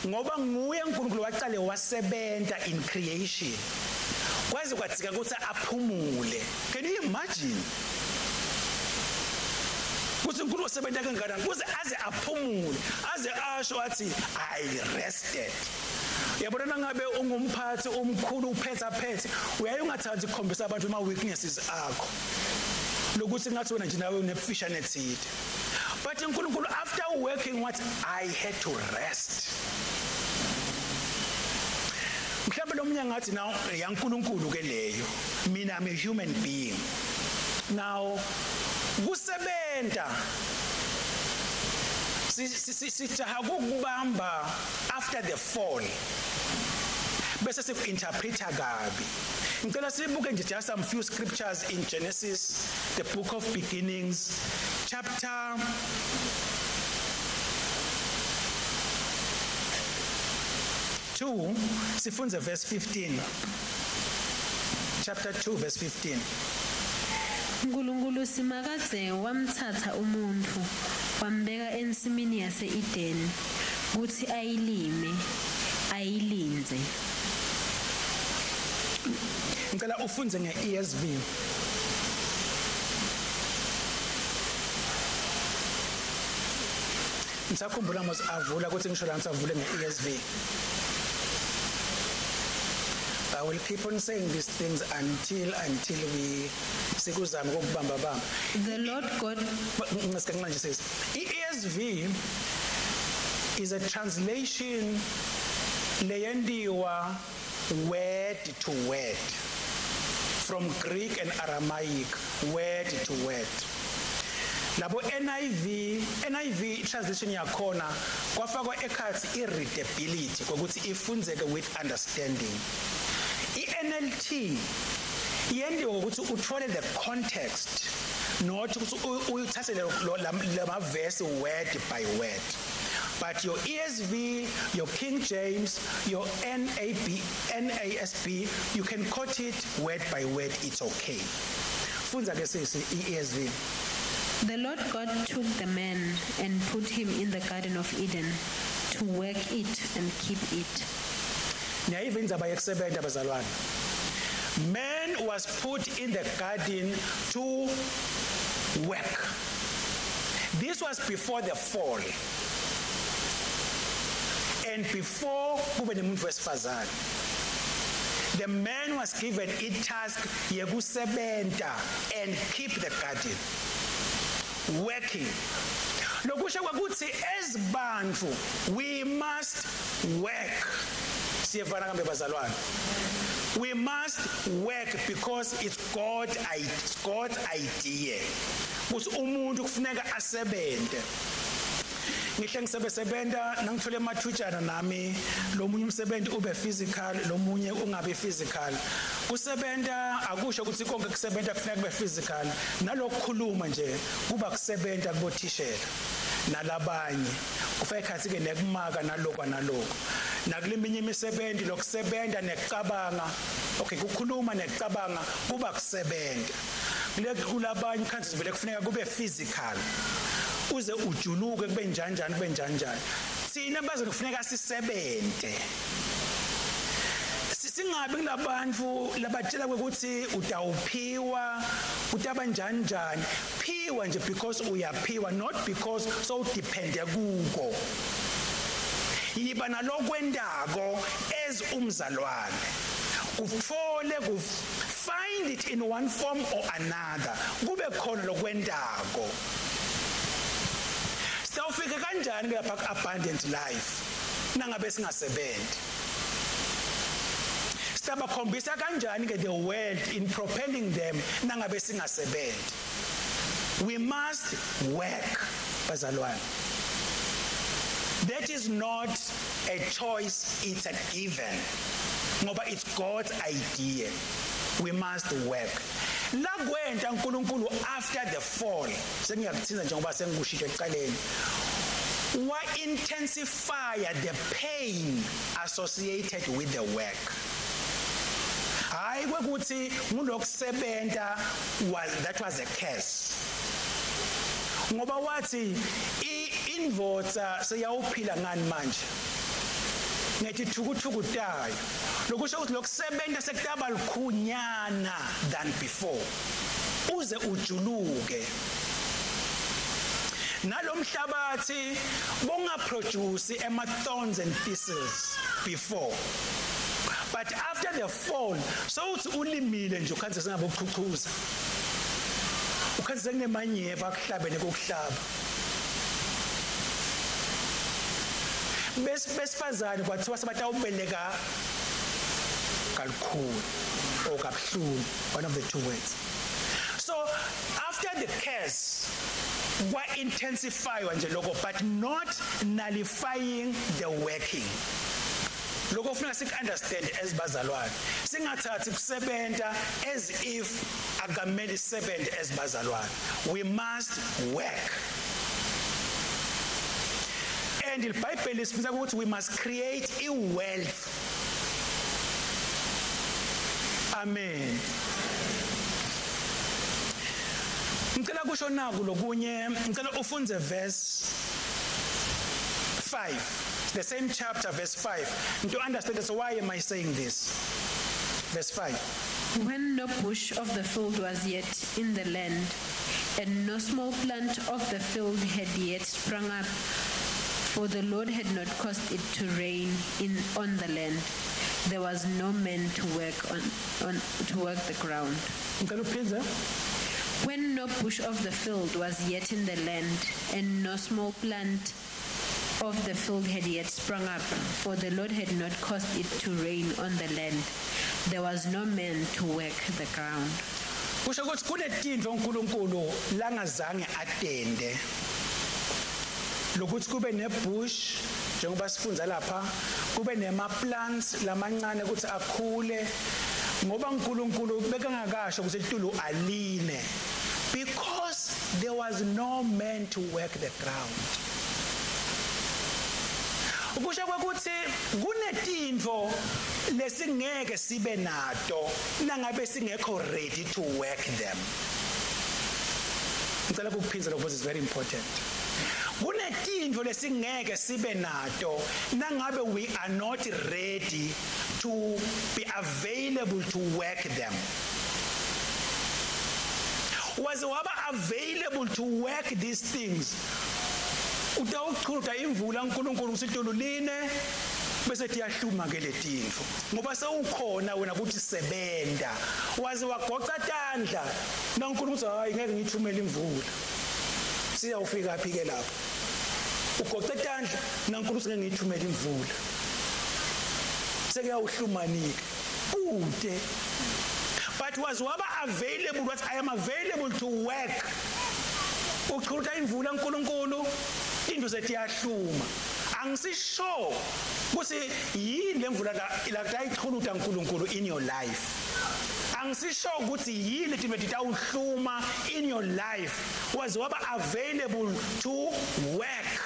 ngoba nguye uNkulunkulu waqale wasebenza in creation, kwaze kwadzika ukuthi aphumule. Can you imagine kuthi uNkulunkulu wasebenza kangakanani kuze aze aphumule, aze asho athi, "I rested"? Yabona, nangabe ungumphathi omkhulu, uphetha phethe, uyaye ungathathi ukukhombisa abantu ama weaknesses akho, lokuthi ngathi wena nje nawe unebufishane ethile. But uNkulunkulu, after working, what I had to rest. Mhlawumbe lo munye ngathi now yaNkulunkulu ke leyo, mina I'm a human being. Now kusebenta sijaha ukubamba after the fall, bese siku-interpreta kabi. Ngicela sibuke nje just some few scriptures in Genesis, the book of beginnings, chapter 2, sifunze verse 15. Chapter 2 verse 15. uNkulunkulu Simakadze wamthatha umuntfu wambeka ensimini yase-Eden kutsi ayilime ayilindze. Ngicela ufunze nge-ESV. Ngisakhumbula mos avula ukuthi ngisho la ngisavule nge-ESV. I will keep on saying these things until we sikuzama ukubamba bamba. The Lord God Ngisike manje sisi. I-ESV is a translation leyendiwa word to word from Greek and Aramaic, word to word. Labo NIV, NIV translation yakhona kwafakwa ekhathi i-readability, kokuthi ifundzeke with understanding. I-NLT yendiwe ukuthi uthole the context, not ukuthi uyithathe lama verse word by word. But your ESV, your King James, your NAB, NASB, you can quote it word by word, it's okay. Fundza ke sisi i-ESV. The Lord God took the man and put him in the garden of Eden to work it and keep it. Niyayiva indzaba yekusebenza, bazalwane. Man was put in the garden to work. This was before the fall and before kube nemuntu wesifazane. The man was given a task yekusebenta and keep the garden, working. Lokusho kwakuthi as bantu we must work. Siyevana kambe, bazalwane? We must work because it's God's idea ukuthi umuntu kufuneka asebenze. Ngihle ngisebenza nangithole emathutshana nami, lomunye umsebenzi ube physical, lomunye ungabe physical. Kusebenza akusho ukuthi konke kusebenza kufuneka kube physical. Nalokukhuluma nje kuba kusebenza kubothishela nalabanye, kufaka ekhathi ke nekumaka nalokho nalokho, nakuleminye imisebenzi lokusebenza nekucabanga. Okay, kukhuluma nekucabanga kuba kusebenza. Kule kulabanye khanti vele kufuneka kube physical, uze ujuluke kube njani kube njani. Thina baze kufuneka sisebente, singabi kulabantu labatshela ukuthi utawuphiwa, utaba njani njani. Phiwa nje because uyaphiwa, not because so depende kuko. Yiba nalokwendako as umzalwane, kufole ku find it in one form or another, kube khona lokwendako. Sitawufika kanjani lapha ku abundant life nangabe singasebenzi? Sitabakhombisa kanjani ke the world in propelling them nangabe singasebenzi? We must work, bazalwane. That is not a choice, it's a given, ngoba it's God's idea. We must work. La kwenta uNkulunkulu after the fall, sengiyakuthinza njengoba sengikushilo ekuqaleni, wa intensify the pain associated with the work. Hayi kwekuthi ngulokusebenta was that was a curse, ngoba wathi indvodza seyawuphila ngani manje? Ngetithukuthuku tayo. Lokusho ukuthi lokusebenta sekutaba likhunyana than before, uze ujuluke nalomhlabathi bongaproduce ema thorns and thistles before, but after the fall so uthi ulimile nje ukhanze sengabe uchuchuza, ukhanze sekunemanyeva akuhlabene kokuhlaba. Besifazane kwathiwa sebatawubeleka kalukhulu or kabuhlungu, one of the two words. So after the curse kwa intensifywa nje lokho, but not nullifying the working. Lokho kufuneka siku understand as bazalwane, singathathi kusebenta as if akamele sisebenze. As bazalwane we must work, and iBhayibheli sifisa ukuthi we must create a wealth. Amen. Ngicela kusho naku lokunye. Ngicela ufunze verse 5, the same chapter, verse 5, to understand. So why am I saying this? Verse 5. When no bush of the field was yet in the land, and no small plant of the field had yet sprung up, for the Lord had not caused it to rain in on the land, there was no man to work on to work the ground. Ngicela uphindze. When no bush of the field was yet in the land, and no small plant of the field had yet sprung up, for the Lord had not caused it to rain on the land, there was no man to work the ground. Kusho ukuthi kunetintfo uNkulunkulu langazange atende lokuthi kube nebush, njengoba sifunza lapha, kube nema plants lamancane ukuthi akhule, ngoba uNkulunkulu bekangakasho ukuthi litulu aline, because there was no man to work the ground. Ukusho kwekuthi kunetintfo lesingeke sibe nato nangabe singekho ready to work them. Ngicela ukuphinza lokho because it's very important. Kunetintfo lesingeke sibe nato nangabe we are not ready to be available to work them. Waze waba available to work these things, utawuchuta imvula uNkulunkulu usitulu line, bese tiyahluma ke letintfo, ngoba sewukhona wena ukuthi sebenta. Waze wagoca tandla naNkulunkulu uthi hayi, ngeke ngithumele imvula. Siyawufika phi ke lapho ugoce tandla naNkulunkulu ngeke ngithumele imvula? Sekuyawuhlumanika ude. But was waba available, what I am available to work, uchuta imvula uNkulunkulu, into setiyahluma. Angisisho kuthi yini lemvula la tayichuluta uNkulunkulu in your life. Angisisho ukuthi yini letinto titawuhluma in your life. Was waba available to work.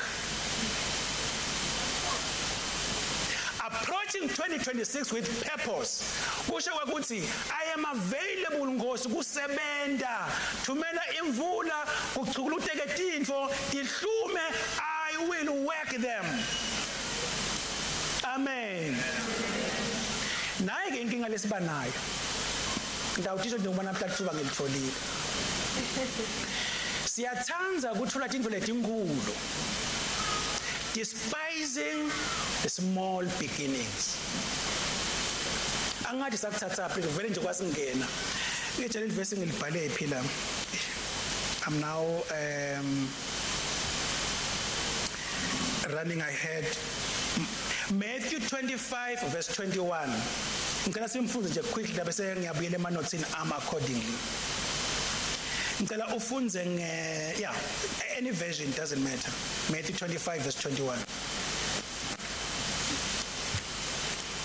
Approaching 2026 with purpose kusho ukuthi I am available Nkosi kusebenta. Thumela imvula, kuchukuluteke tintfo tihlume, I will work them. Amen. Naye ke inkinga lesiba nayo, ngitawutisho nje ngoba namhla lithuba ngilitholile. Siyathanda ukuthola tintfo letinkulu, despising the small beginnings. Angathi sakuthatha phi, vele nje kwasingena. Ngitshela ivesi ngilibhale phi la. I'm now running ahead. Matthew 25 verse 21. Ngicela simfunde nje quickly la, bese ngiyabuyela emanothini am accordingly. Ngicela ufunze nge, yeah, any version, doesn't matter. Matthew 25 verse 21.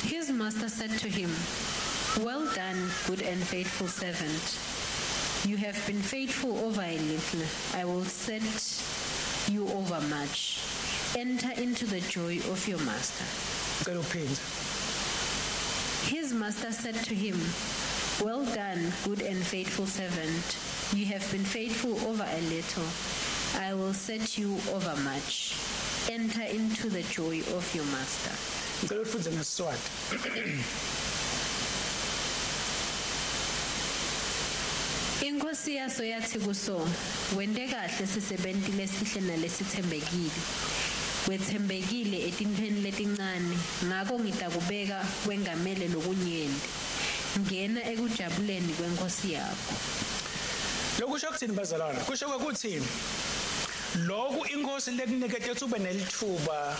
His master said to him, "Well done, good and faithful servant. You have been faithful over a little. I will set you over much. Enter into the joy of your master." Ngicela uphinde. His master said to him, "Well done, good and faithful servant. You have been faithful over a little. I will set you over much. Enter into the joy of your master." Ngicela ufunze ngeSiswati. Inkosi yaso yathi kuso, "Wente kahle, sisebenti lesihle nalesithembekile. Wetsembekile etintfweni letincane, ngako ngitakubeka wengamele lokunyenti. Ngena ekujabuleni kwenkosi yakho." Lokusho kuthini, bazalwane? Kusho ukuthi lokhu inkosi lekunikete ukuthi ube nelithuba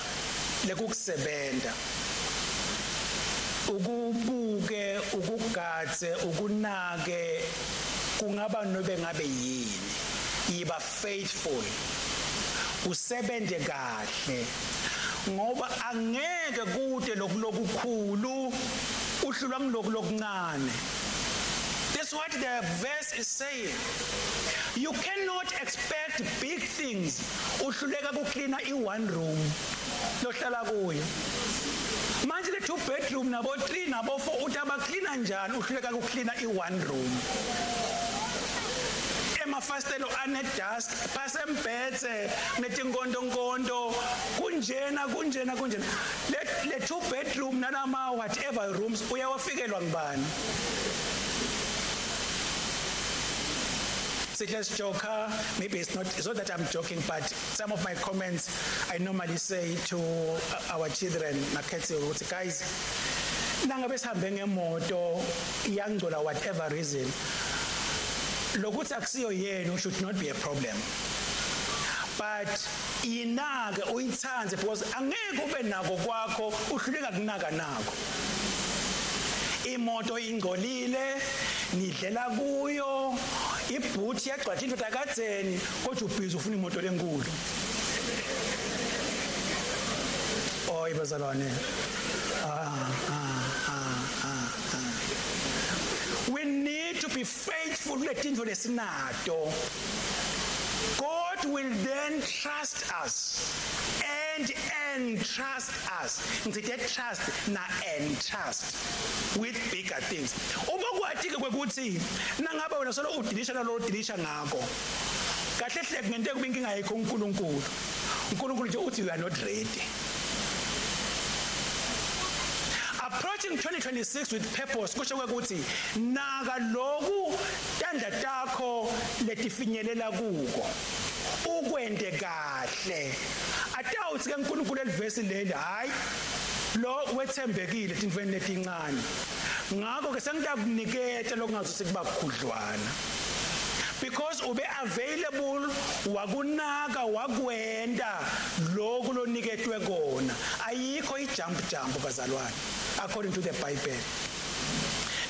lekukusebenta, ukubuke, ukugadze, ukunake, kungaba nobe ngabe yini, yiba faithful, usebente kahle, ngoba angeke kude lokukhulu uhlulwa ngiloku lokuncane. That's what the verse is saying. You cannot expect big things uhluleka kuklina i-one room lohlala kuyo. Manje le two bedroom nabo 3 nabo 4 uthi abaklina njani, uhluleka kuklina i-one room? Emafasitelo ane-dust, phasembhedze netinkontonkonto, kunjena, kunjena, kunjena. Le two bedroom nalama whatever rooms uyawafikelwa ngibani? Sihle joker, maybe it's not that I'm joking, but some of my comments I normally say to our children nakhethi ukuthi, guys, nangabe sihambe ngemoto iyangcola, whatever reason, lokuthi akusiyo yenu should not be a problem, but yinake, uyithandze, because angeke ube nako kwakho uhluleka kunaka nako. Imoto ingcolile, nidlela kuyo, ibhuthi yagcwatha into takadzeni, kodwa ubhizi ufuna imoto lenkulu. Oy bazalwane, ah ah ah ah ah, we need to be faithful kuletintfo lesinato. God will then trust us and entrust us. Ngithe trust na entrust with bigger things. Uma kwati ke kwekuthi nangabe wena solo udilisha nalo udilisha ngako kahle hle, kungenteka kube inkinga yikho uNkulunkulu. uNkulunkulu nje uthi you are not ready. Approaching 2026 with purpose kusho ukuthi naka loku tandla takho letifinyelela kuko, ukwente kahle. Atawuthi ke uNkulunkulu elivesi leli, hayi, lo wethembekile tintfweni letincane, ngakho ke sengitakuniketa lokungazuthi kuba kukhudlwana, because ube available, wakunaka, wakwenta lokhu loniketwe kona. Ayikho ijump jump, bazalwane, according to the Bible.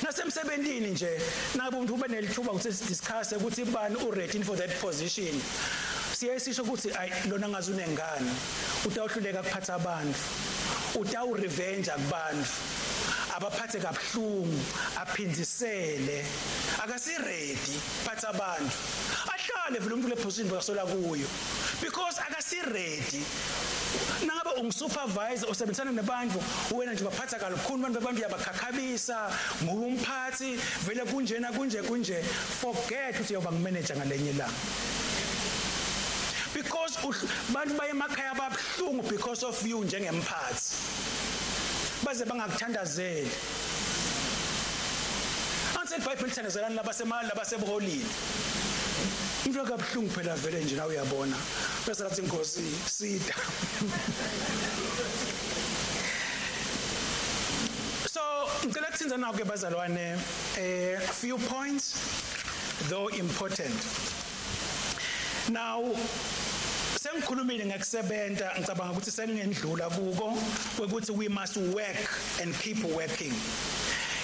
Nasemsebentini nje, nabe umuntu ube nelithuba ukuthi sidiscuss ukuthi bani u ready for that position, siye sisho ukuthi ay, lona ngazi unengane, utawuhluleka kuphatha abantu, utawu revenge kubantu. Abaphathe kabuhlungu, aphindzisele. Akasi ready phatha abantu. Ahlale vele umuntu le position bekasola kuyo. Because akasi ready. Nangabe ungusupervisor usebenzisana nebantu, wena nje baphatha kalukhuni abantu, abantu uyabakhakhabisa, nguwe umphathi, vele kunjena kunje kunje. Forget ukuthi uyoba ngumanager ngalenye ilanga. Because bantu baye emakhaya babuhlungu because of you njengemphathi. Baze bangakuthandazeli. Anse iBhayibheli lithandazelani labasebuholini. Umuntu akabuhlungu phela vele nje nawe uyabona. Bese lathi inkosi sida. So ngicela kuthinza nawo ke bazalwane, few points though important. Now sengikhulumile ngekusebenza, ngicabanga ukuthi sengingendlula kuko ukuthi we must work and keep working.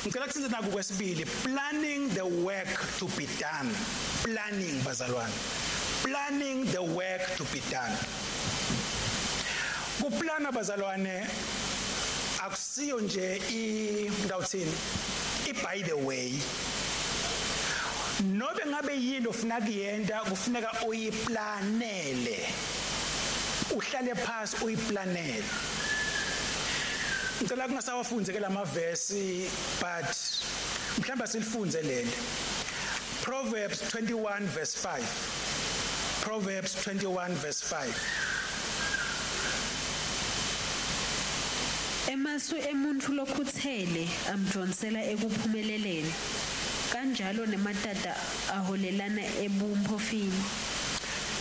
Ngicela kuthinza naku kwesibili, planning the work to be done. Planning bazalwane. Planning the work to be done. Kuplana bazalwane akusiyo nje indawuthini, i by the way. Nobe ngabe yini ofuna kuyenta kufuneka uyiplanele. Uhlale phansi uyiplanele. Ngicela kungasawafunze ke lamavesi, but mhlawumbe silifunze leli. Proverbs 21 verse 5. Proverbs 21 verse 5. Emasu emuntu lokhutsele amdvonsela ekuphumeleleni, kanjalo nematata aholelana ebumphofini.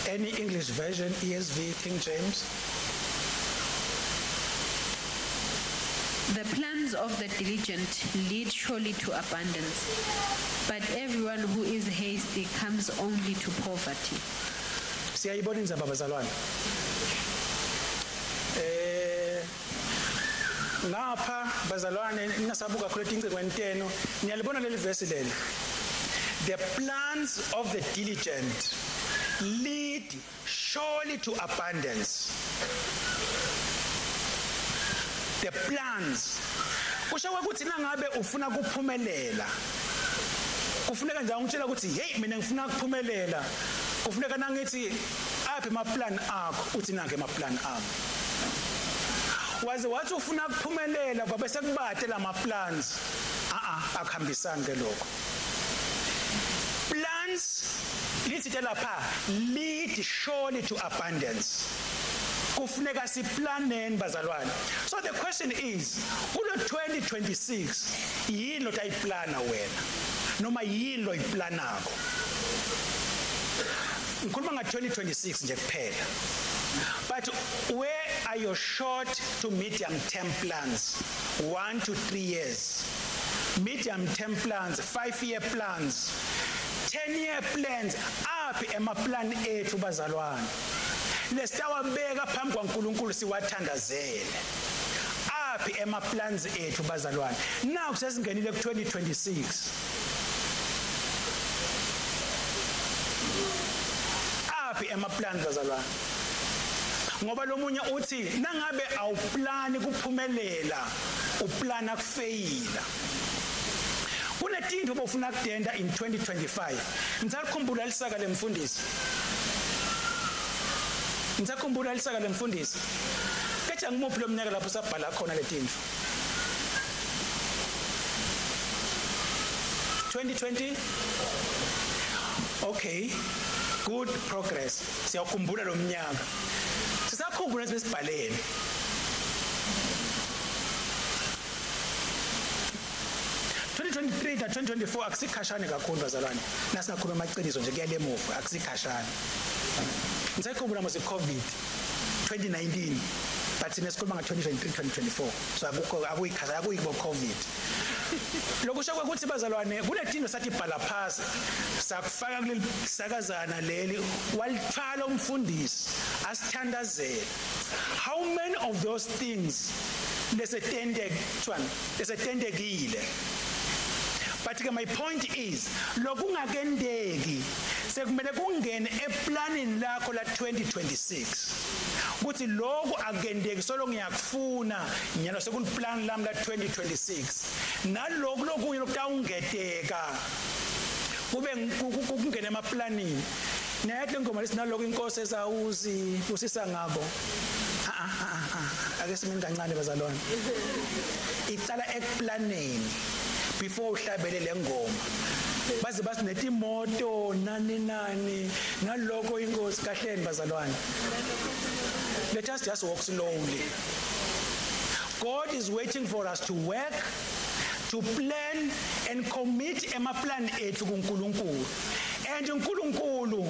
Any English version, ESV, King James? The plans of the diligent lead surely to abundance, but everyone who is hasty comes only to poverty. Siyayibona indzaba bazalwane. Ngapha bazalwane ningasabuka khona tincingweni tenu, niyalibona leli verse leli. The plans of the diligent lead surely to abundance. The plans. Kusho ukuthi nangabe ufuna kuphumelela, kufuneka nje ungitshela ukuthi hey mina ngifuna ukuphumelela, kufuneka nangithi aphi ama plan akho, uthi nange ama plan ami. Waze wathi ufuna ukuphumelela kwabe sekubate lama plans. Akuhambisani ke lokho. Plans lithi lapha lead surely to abundance. Kufuneka siplaneni bazalwane. So the question is, kulo 2026 yini lo tayiplana wena? Noma yini lo yiplanako? Ngikhuluma nga 2026 nje kuphela. But where are your short to medium term plans? 1 to 3 years. Medium term plans, 5-year plans, 10-year plans. Aphi ema plan ethu bazalwane? Lesitawabeka phambi kwaNkulunkulu siwathandazele. Aphi ema plans ethu bazalwane? Now sesingenile ku 2026. Aphi ema plans bazalwane? Ngoba lo munye uthi nangabe awuplani kuphumelela, uplana kufeyila. Kunetinto obufuna kudenda in 2025. Ngisakhumbula lisaka lemfundisi. Ngisakhumbula lisaka lemfundisi. Kethi angimuphi lo mnyaka lapho sabhala khona letinto. 2020. Okay. Good progress. Siyakhumbula lo mnyaka. Sisakhumbula besibhaleni. 2023 na 2024 akusikhashane kakhulu bazalwane. Nasingakhuluma amaqiniso nje kuyalemuva, akusikhashane. Ngisayikhumbula mase COVID 2019, but thina sikhuluma nga 2023 2024, so akukho akuyikhasha akuyibo COVID. Lokusho ukuthi bazalwane kunetinto sathi bhala phasi, sakufaka kuleli sakazana leli, walithwala umfundisi asithandazele. How many of those things lesetende kuthiwani lesetendekile? But ke my point is, lokungakendeki sekumele kungene eplanini lakho la 2026. Kuthi lokhu akendeki solo ngiyakufuna nyalo sekuniplan lami la 2026. Naloku lokunye lokutawungeteka kube kungena emaplanini. Nayathi lengoma lesinaloko inkosi esawuzi usisa ngako. Ake simeni kancane bazalwane. Icala ekuplaneni before uhlabele lengoma. Baze basinethe imoto nani nani naloko inkosi kahleni bazalwane. Let us just walk slowly. God is waiting for us to work, to plan and commit emaplan ethu kuNkulunkulu. And uNkulunkulu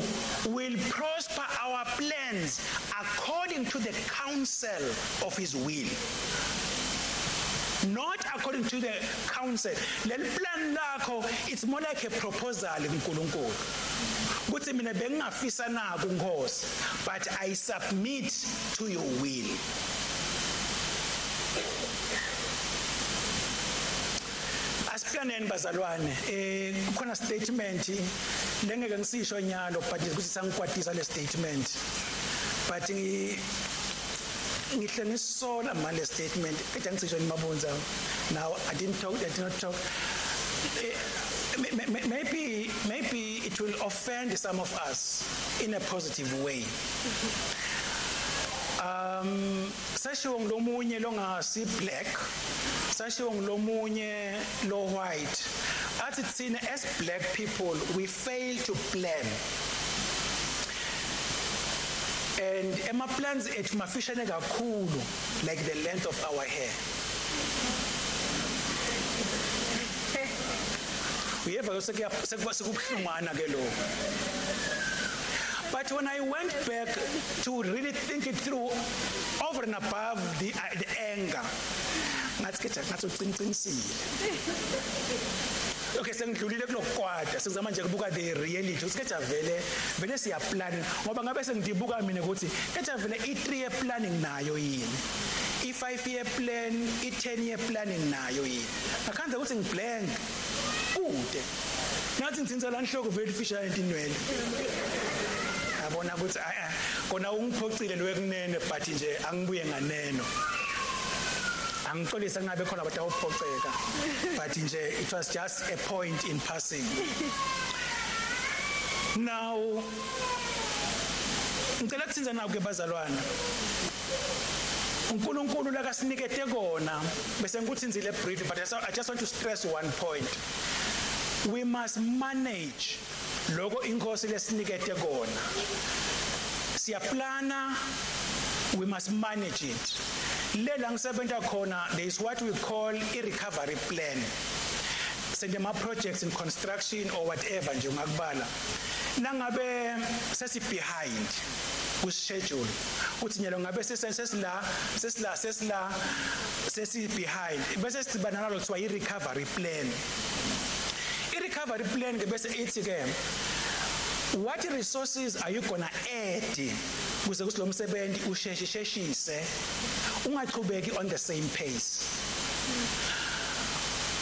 will prosper our plans according to the counsel of his will. Not according to the counsel. Leli plan lakho, it's more like a proposal kuNkulunkulu. Kuthi mina bengingafisa naku Nkosi, but I submit to your will. Asiplaneni bazalwane. Kukhona statement lengeke ngisisho nyalo, but ukuthi sangikwatisa le statement. But ngihle ngisola manje statement ethi angisisho nimabunza. Now I didn't talk, I did not talk. Maybe it will offend some of us in a positive way. Sashiwo ngilomunye longasi black, sashiwo ngilomunye lo white. Athi thina as black people we fail to plan. And ema plans ethu mafishane kakhulu, like the length of our hair. Uyeva ke sekubuhlungwana ke lokho. But when I went back to really think it through, over and above the anger, ngathi ke ngathi uqinisile. Okay, sengidlulile kulokukwata, sengizama nje ukubuka the reality. Ukuthi ke vele vele siya plan, ngoba ngabe sengidibuka mina ukuthi ke vele i3 year planning nayo yini, i5 year plan, i10 year planning nayo yini. Ngakhanza ukuthi ngiblank kude. Nathi ngithinta la nhloko vele ifisha intinwele. Yabona ukuthi kona ungiphocile lo ekunene, but nje angibuye nganeno. Angixolisa kungabe khona abantu awuphoceka, but nje it was just a point in passing. Now ngicela kuthinza nawo ke bazalwane. uNkulunkulu lakasinikete kona bese ngikuthinzile brief, but I just want to stress one point. We must manage lokho inkosi lesinikete kona. Siyaplana, we must manage it. Le la ngisebenza khona, there is what we call a recovery plan. Sende ma projects in construction or whatever nje ungakubala. Nangabe sesi behind ku schedule, uthi nyalo ngabe sesila sesila sesila sesi behind, bese sibana nalo kuthiwa i recovery plan. I recovery plan ke bese ithi ke, what resources are you gonna add kuze kuthi lo msebenzi usheshe sheshise, ungachubeki on the same pace.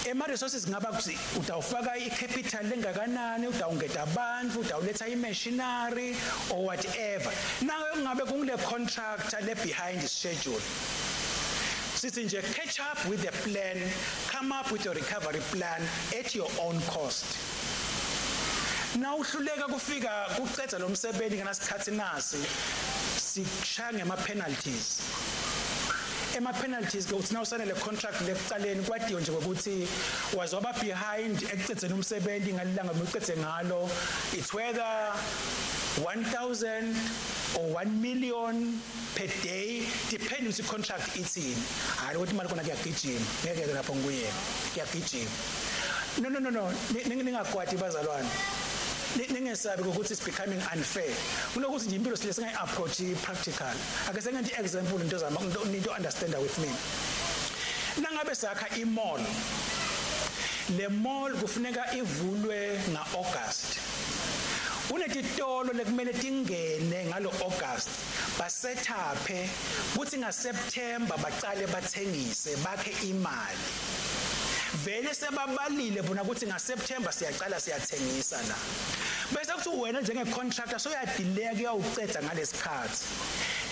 Ema resources ngaba kuthi utawufaka icapital lengakanani, utawungeta abantu, utawuletha imachinery or whatever. Nawe ngabe kungile contractor le behind schedule, sithi nje catch up with the plan, come up with your recovery plan at your own cost. Na uhluleka kufika kucedza lo msebenzi nganasikhathi nasi, sikushaya ngema penalties. Ema penalties ke uthi nawusane le contract lekucaleni kwadiwe nje ukuthi wazoba behind ekucedzeni umsebenzi ngalilanga ucedze ngalo, it's whether 1000 or 1 million per day, depending ukuthi contract ithini. Hayi ukuthi imali khona kuyagijima, ngeke ke lapho ngikuyena kuyagijima. No, no, no, no, ningakwati bazalwane. Ningesabi ukuthi it's becoming unfair. Kunokuthi nje impilo sile singayi approach practical. Ake sengenze example into zama into understand with me. Nangabe sakha i mall, le mall kufuneka ivulwe nga-August. Kunetitolo lekumele tingene ngalo August, basetaphe kuthi ngaSeptember baqale bathengise bakhe imali. Vele sebabalile bona ukuthi ngaSeptember siyaqala siyathengisa la. Bese kuthi wena njenge contractor soyadelay kuyawuceda ngalesikhathi.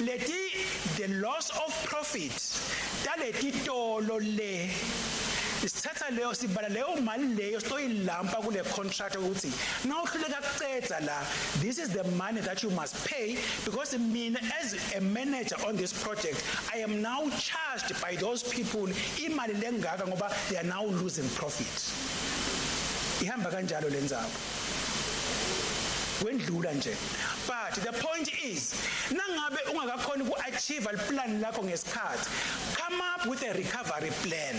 Leti the loss of profit taleti tolo le, sithatha leyo, sibala leyo mali leyo, sitoyilampa kule contract ukuthi nawuhluleka kucedza la, this is the money that you must pay, because mina as a manager on this project, I am now charged by those people imali lengaka ngoba they are now losing profit. Ihamba kanjalo lenzaba, kwendlula nje. But the point is, nangabe ungakakhoni ku-achieve plan lakho ngesikhathi, come up with a recovery plan.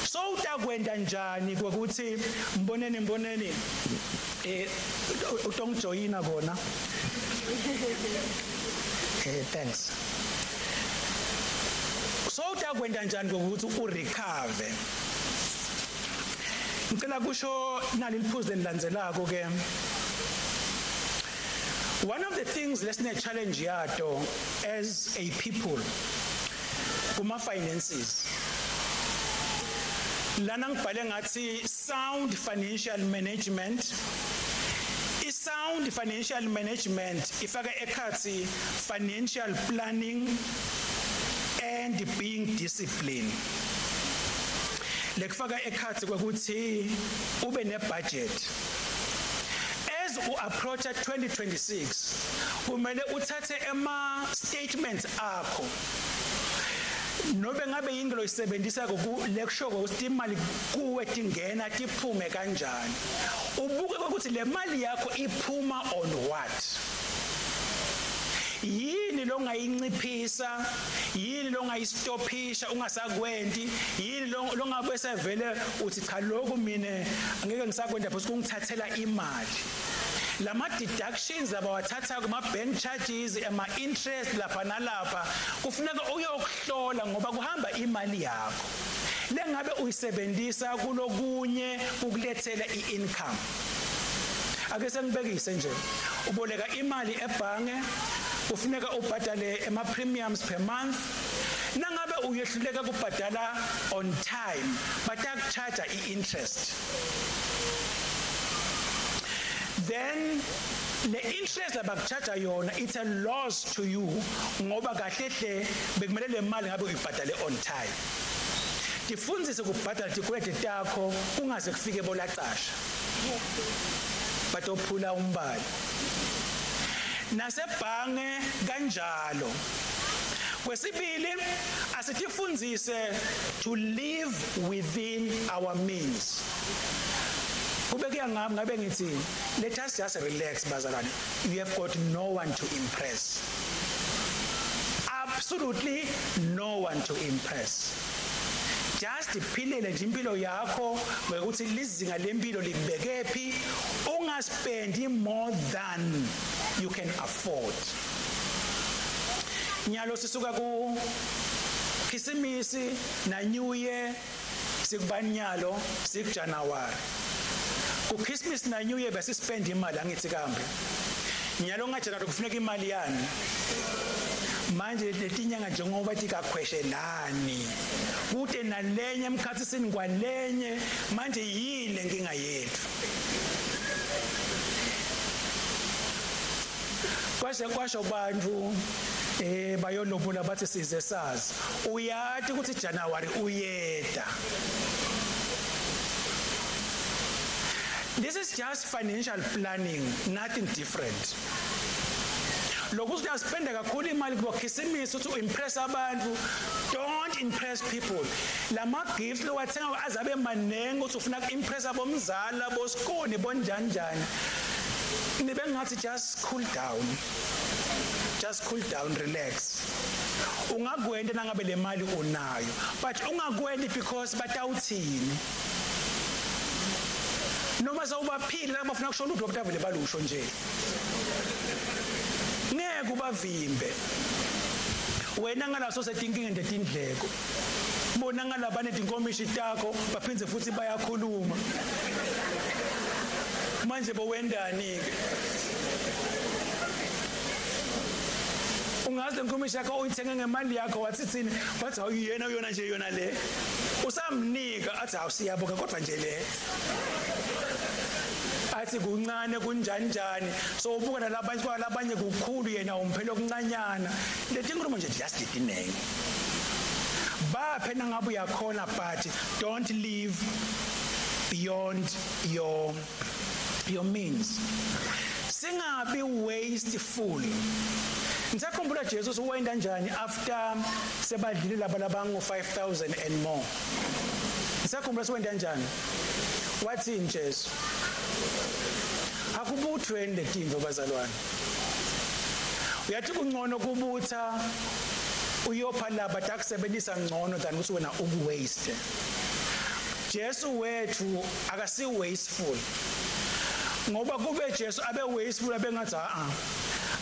So utakwenda njani kwekuthi mboneni mboneni utongijoyina kona? Thanks. So utakwenda njani kwekuthi urecover? Ngicela kusho nali liphuzu elilandzelako ke. One of the things lesine challenge yato as a people kuma finances lana, ngibhale ngathi sound financial management. I-sound financial management ifaka ekhathi financial planning and being disciplined, lekufaka ekhathi kwekuthi ube nebudget. As u-approacha 2026, kumele uthathe ema statements akho, nobe ngabe yini loyisebenzisa lekusho ukuthi imali kuwe tingena tiphume kanjani, ubuke ukuthi le mali yakho iphuma on what, yini longayinciphisa, yini longayistophisha ungasakwenti, yini longabe sevele uthi cha, lokhu mina angeke ngisakwenta because kungithathela imali. Lama deductions abawathatha kuma bank charges, ama interest lapha nalapha, kufuneka uyokuhlola ngoba kuhamba imali yakho lengabe uyisebenzisa kulokunye ukulethela i-income. Ake sengibekise nje, uboleka imali ebhange, kufuneka ubhadale ema premiums per month. Nangabe uyehluleka kubhadala on time, batakucharge i-interest. Then le interest abakucharge yona, it's a loss to you, ngoba kahle hle bekumele le mali ngabe uyibhadale on time. Tifundzise kubhadala tikweleti takho kungaze kufike bolacasha batophula umbali. Nasebhange kanjalo. Kwesibili, asitifundzise to live within our means. Kube kuya ngami, ngabe ngithi let us just relax, bazalwane. You have got no one to impress, absolutely no one to impress. Just iphilele nje impilo yakho ngokuthi lizinga lempilo likubekephi, ungaspendi more than you can afford. Nyalo sisuka ku Khisimisi na New Year, sikubanyalo sikuJanuary. Ku Christmas na New Year bese spend imali, angithi kambe nyalo ngaJanuary kufuneka imali yani? Manje letinyanga njengoba tikakhweshelani kude nalenye emkhathisini kwalenye, manje yini lenkinga yethu? Kwashe kwasho bantu bayolobola bathi size sazi uyati ukuthi January uyeda. This is just financial planning, nothing different. Lokhu uyaspenda kakhulu imali kubo Khisimusi uthi uimpress abantu. Don't impress people. Lama gifts lowathenga azabe manengi uthi ufuna kuimpress abomzala, bosikoni, bonjani njani, nibe ngathi just cool down, just cool down, relax. Ungakwenda nangabe le mali unayo, but ungakwenti because batawuthini noma sawubaphile la bafuna kusho lutho, batavele balusho nje, ngeke ubavimbe. Wena ngalaso setinkinga netindleko, bona ngalaba netinkomishi takho baphindze futhi bayakhuluma. Manje bowendani ke? Ungazi lenkomishi yakho uyithenge ngemali yakho wathi thini? Wathi awuyena yona nje yona le. Usamnika athi awusiyabonga kodwa nje le. Athi kuncane kunjani njani. So ubuka nalabanye kwalabanye kukhulu yena umphelo okuncanyana. Leti nkulumo nje just tinenge. Baphe nangabe uyakhona but don't live beyond your means. Singabi wasteful. Ngisakhumbula Jesus wenda njani after sebadlile laba labangu 5000 and more. Ngisakhumbula siwenda njani? Wathini Jesu? Akubuthweni letinto bazalwane. Uyathi kungcono kubutha uyopha laba takusebenzisa ngcono than ukuthi wena ukuwaste. Jesu wethu akasi wasteful. Ngoba kube Jesu abe wasteful abengathi a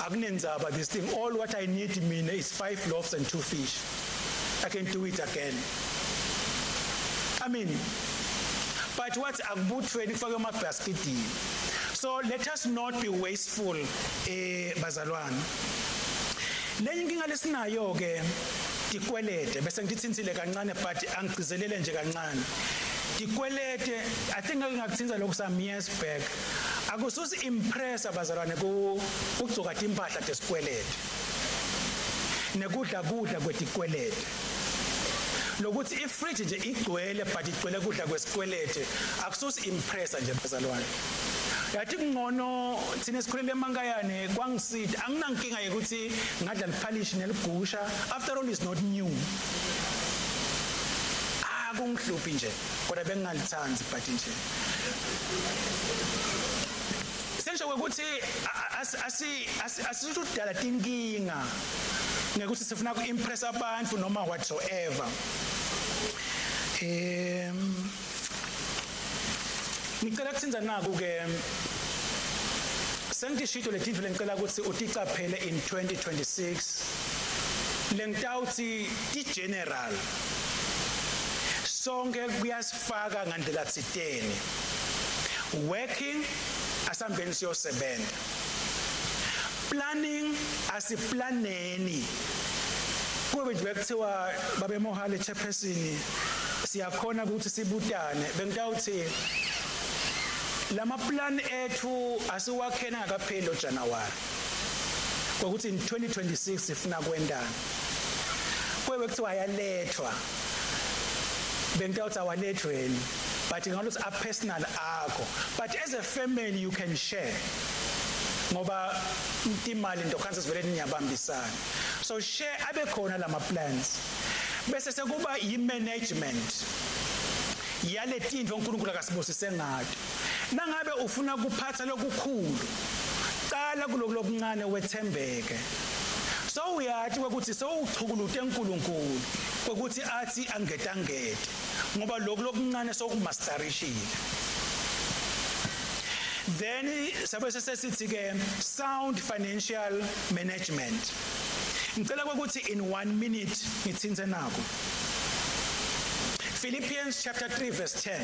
akunenzaba this thing, all what I need mina is 5 loaves and 2 fish. I can do it again. I mean, but what akubuthweni kufake emabasketini. So let us not be wasteful bazalwane. Lenye inkinga lesinayo ke tikwelede, bese ngithintsile kancane but angigcizelele nje kancane. Tikwelede, I think ngake ngakuthinza lokhu some years back. Akususi impress abazalwane kugcoka timpahla tesikwelede. Nekudla kudla kwetikwelede. Lokuthi ifridge nje igcwele but igcwele kudla kwesikwelede akususi impressa nje bazalwane. Yathi kungcono thina sikhulele emankayane kwangisida anginankinga yokuthi ngadla liphalishi neligusha, after all is not new. Akungihluphi nje kodwa bengingalithandi but nje sengisho ukuthi asizudala tinkinga ngekuthi sifuna kuimpress abantu noma whatsoever. Ngicela kuthinza naku ke sengishito letintfo lengicela ukuthi uticaphele in 2026 lengitawuthi ti general sonke kuyasifaka ngandlela tsiteni. Working asambeni siyosebenza, planning asiplaneni kube nje bekuthiwa babe Mohale chairperson siyakhona ukuthi sibutane. Bengitawuthi lama plan ethu asiwakhena ngakapheli lo January ukuthi in 2026 sifuna kwendana kube kuthiwa ayalethwa, bengitawuthi awalethweni but ngalothi a personal akho, but as a family you can share ngoba imali into khansi sivele niyabambisana, so share abe khona lama plans bese sekuba i management yale tintfo uNkulunkulu akasibusise ngato. Nangabe ufuna kuphatha lokukhulu qala kuloku lokuncane wethembeke. So uyathi ukuthi sewuchukulute uNkulunkulu ukuthi athi angetangete ngoba lokhu lokuncane sokumasterishile. Then sabe sesithi ke sound financial management. Ngicela ukuthi in 1 minute ngithintse nako. Philippians chapter 3 verse 10.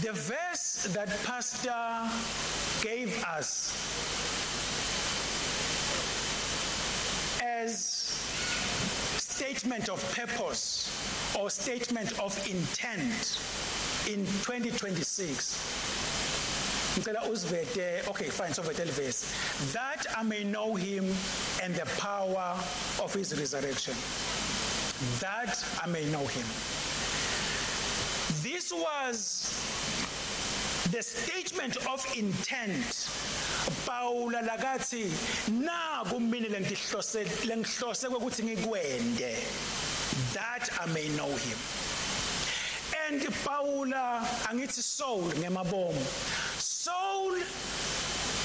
The verse that pastor gave us as statement of purpose or statement of intent in 2026. Ngicela uzivete, okay fine, so vete verse. That I may know him and the power of his resurrection. That I may know him. This was the statement of intent. Paula lakathi naku mina lengihlose lengihlose ukuthi ngikwende, that I may know him. And Paula angithi Saul ngemabomu, Saul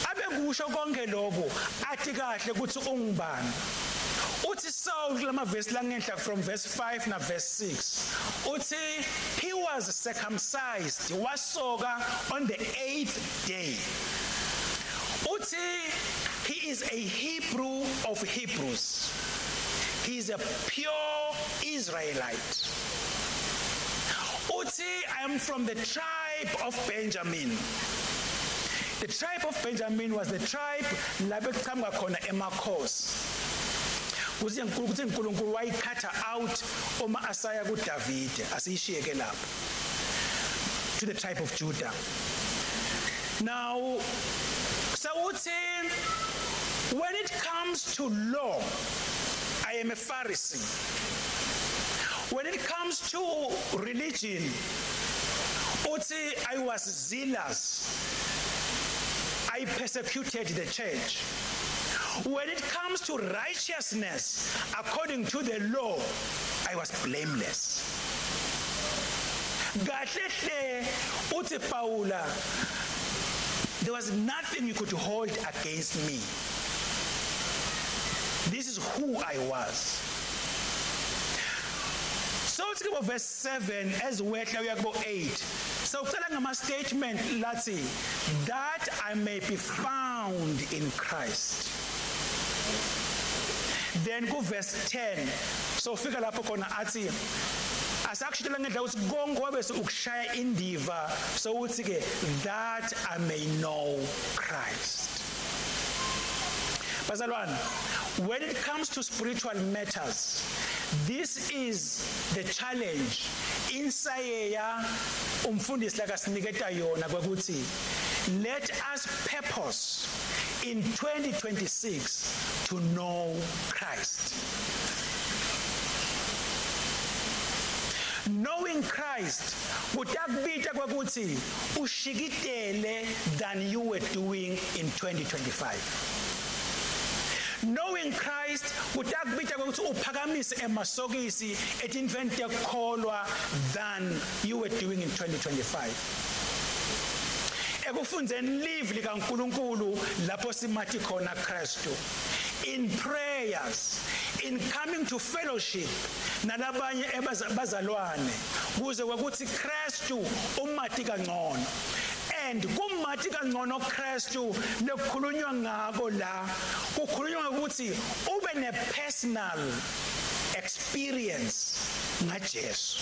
abekusho konke lokho athi kahle ukuthi ungubani. Uthi Saul kulama verse langenhla from verse 5 na verse 6 uthi he was circumcised, wasoka on the 8th day. Uthi he is a Hebrew of Hebrews, he is a pure Israelite. Uthi I am from the tribe of Benjamin. The tribe of Benjamin was the tribe la bekuchamuka khona emakhosi, kuthi uNkulunkulu wayikhatha out uma asaya kuDavide. Asiyishiyeke lapho, to the tribe of Judah. Now, sawuthi when it comes to law, I am a Pharisee. When it comes to religion, uthi I was zealous, I persecuted the church. When it comes to righteousness according to the law, I was blameless. Kahle hle, uthi Paula, there was nothing you could hold against me. This is who I was. So uthi kubo verse 7 as wehla uya kubo 8, so ucela ngama statement lathi that I may be found in Christ. Then ku verse 10, so ufika lapho khona athi asakushitela ngendlela ukuthi konke wabe ukushaya indiva. So uthi ke, that I may know Christ. Bazalwane, when it comes to spiritual matters, this is the challenge insayeya umfundisi lakasiniketa yona kwekuthi let us purpose in 2026 to know Christ. Knowing Christ kutakubita kwekuthi ushikitele than you were doing in 2025. Knowing Christ kutakubita kwekuthi uphakamise emasokisi etintfweni tekukholwa than you were doing in 2025, ekufundzeni live likaNkuluNkulu lapho simathi khona Kristu, in prayers, in coming to fellowship nalabanye bazalwane, kuze kwekuthi Kristu umati kangcono. And kumati kangcono Kristu lekukhulunywa ngako la, kukhulunywa ngokuthi ube ne personal experience ngaJesu,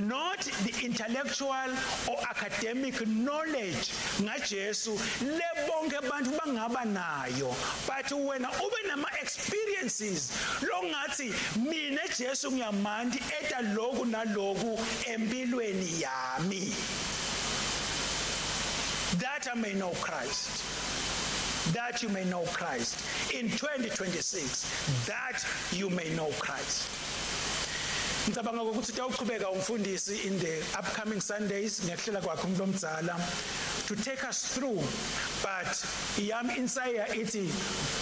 not the intellectual or academic knowledge ngaJesu lebonke abantu bangaba nayo, but wena ube nama experiences longathi mina Jesu ngiyamandi eta lokhu naloku empilweni yami. That I may know Christ, that you may know Christ in 2026, that you may know Christ. Ngicabanga ukuthi utawuchubeka umfundisi in the upcoming Sundays ngekuhlela kwakhe umuntu omdzala to take us through, but yami insight ithi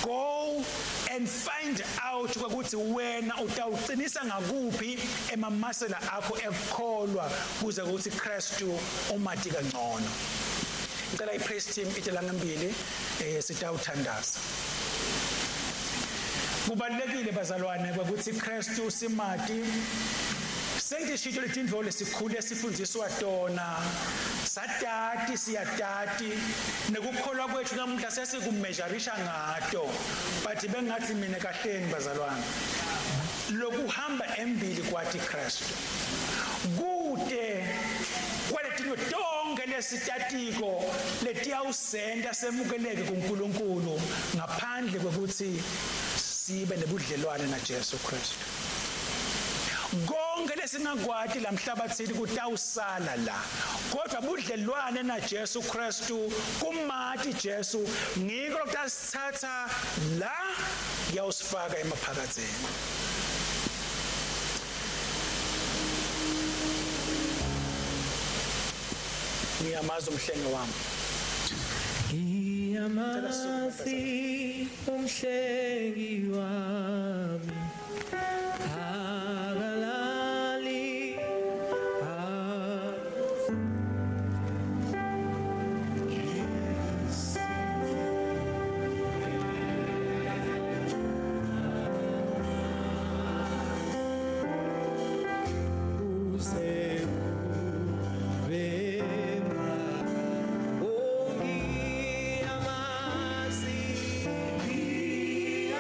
go and find out ukuthi wena utawuqinisa ngakuphi emamasela akho ekukholwa kuze ukuthi Kristu umati kangcono. Ngicela i-praise team ite la ngembili, sitawuthandaza. Kubalulekile, bazalwane, ukuthi Kristu simati. Sengishito letintfo lesikhule sifundiswa tona, satati, siyatati, nekukholwa kwethu namuhla sesikumeasurisha ngato, but bengathi mina kahleni, bazalwane, lokuhamba embili kwathi Kristu kude kwaletinto tonke lesitatiko letiyawusenta semukeleke kuNkulunkulu ngaphandle kwekuthi sibe nebudlelwane na Jesu Kristu. Konke lesingakwati lamhlabathini kutawusala la, kodwa budlelwane na Jesu Kristu, kumati Jesu, ngiko lokutasithatha la kuyawusifaka emaphakatheni. Ngiyamazi umhlengi wami. Ngiyamazi umhlengi wami, akalali. Kuze kube. Oh, ngiyamazi, ngiyamazi.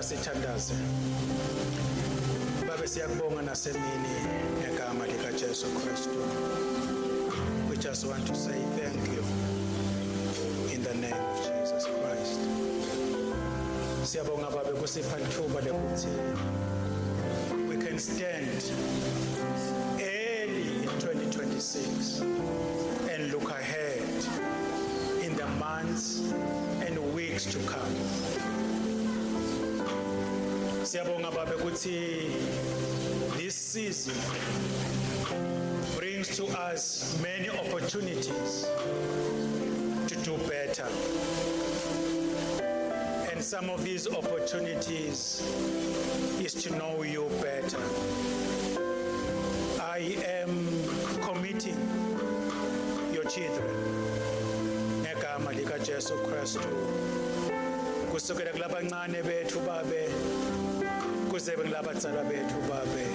Asithandaze. Babe, siyakubonga nasemini ngegama lika Jesu Kristu. We just want to say thank you in the name of Jesus Christ. Siyabonga, Babe, kusipha lithuba lekuthi we can stand early in 2026 and look ahead in the months and weeks to come. Siyabonga, Babe, ukuthi this season brings to us many opportunities to do better. And some of these opportunities is to know you better. I am committing your children ngegama lika Jesu Kristu, kusukela kulabancane bethu, Babe, kuze kulabadzala bethu. Babe,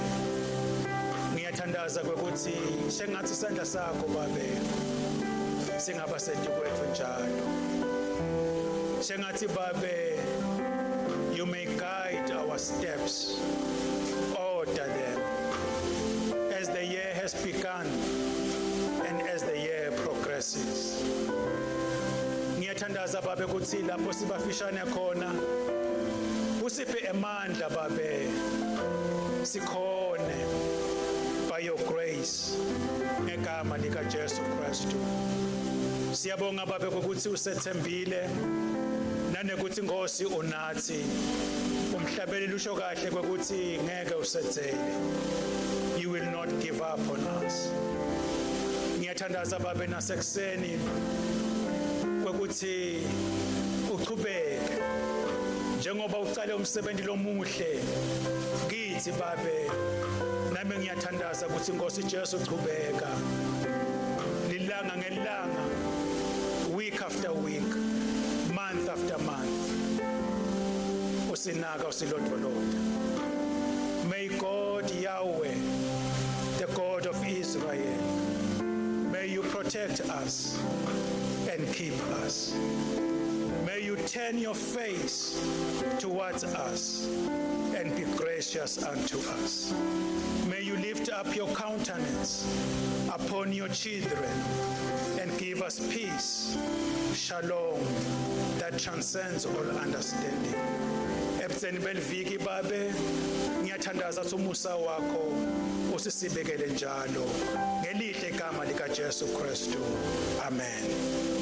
ngiyathandaza kwekuthi sengathi isandla sakho, Babe, singaba setikwethu njalo. Sengathi, Babe, you may guide our steps, order them as the year has begun and as the year progresses. Ngiyathandaza, Babe, ukuthi lapho sibafishane khona, usiphe emandla, Babe, sikhone by your grace ngegama lika Jesu Kristu. Siyabonga, Babe, ukuthi usethembile nanekuthi, Nkosi, unathi. Umhlabeleli usho kahle kwekuthi ngeke usethele, you will not give up on us. Ngiyathandaza, Babe, nasekuseni kwekuthi uchubeke njengoba ucale umsebenzi lomuhle kithi, Babe. Nami ngiyathandaza ukuthi, Nkosi Jesu, chubeka lilanga ngelanga, week after week, month after month, usinaka, usilondvolota. May God Yahweh, the God of Israel, may you protect us and keep us. May you turn your face towards us and be gracious unto us. May you lift up your countenance upon your children and give us peace, shalom, that transcends all understanding. Ebutseni beliviki, Babe, ngiyathandaza ukuthi umusa wakho usisibekele njalo ngelihle igama lika Jesu Kristu. Amen.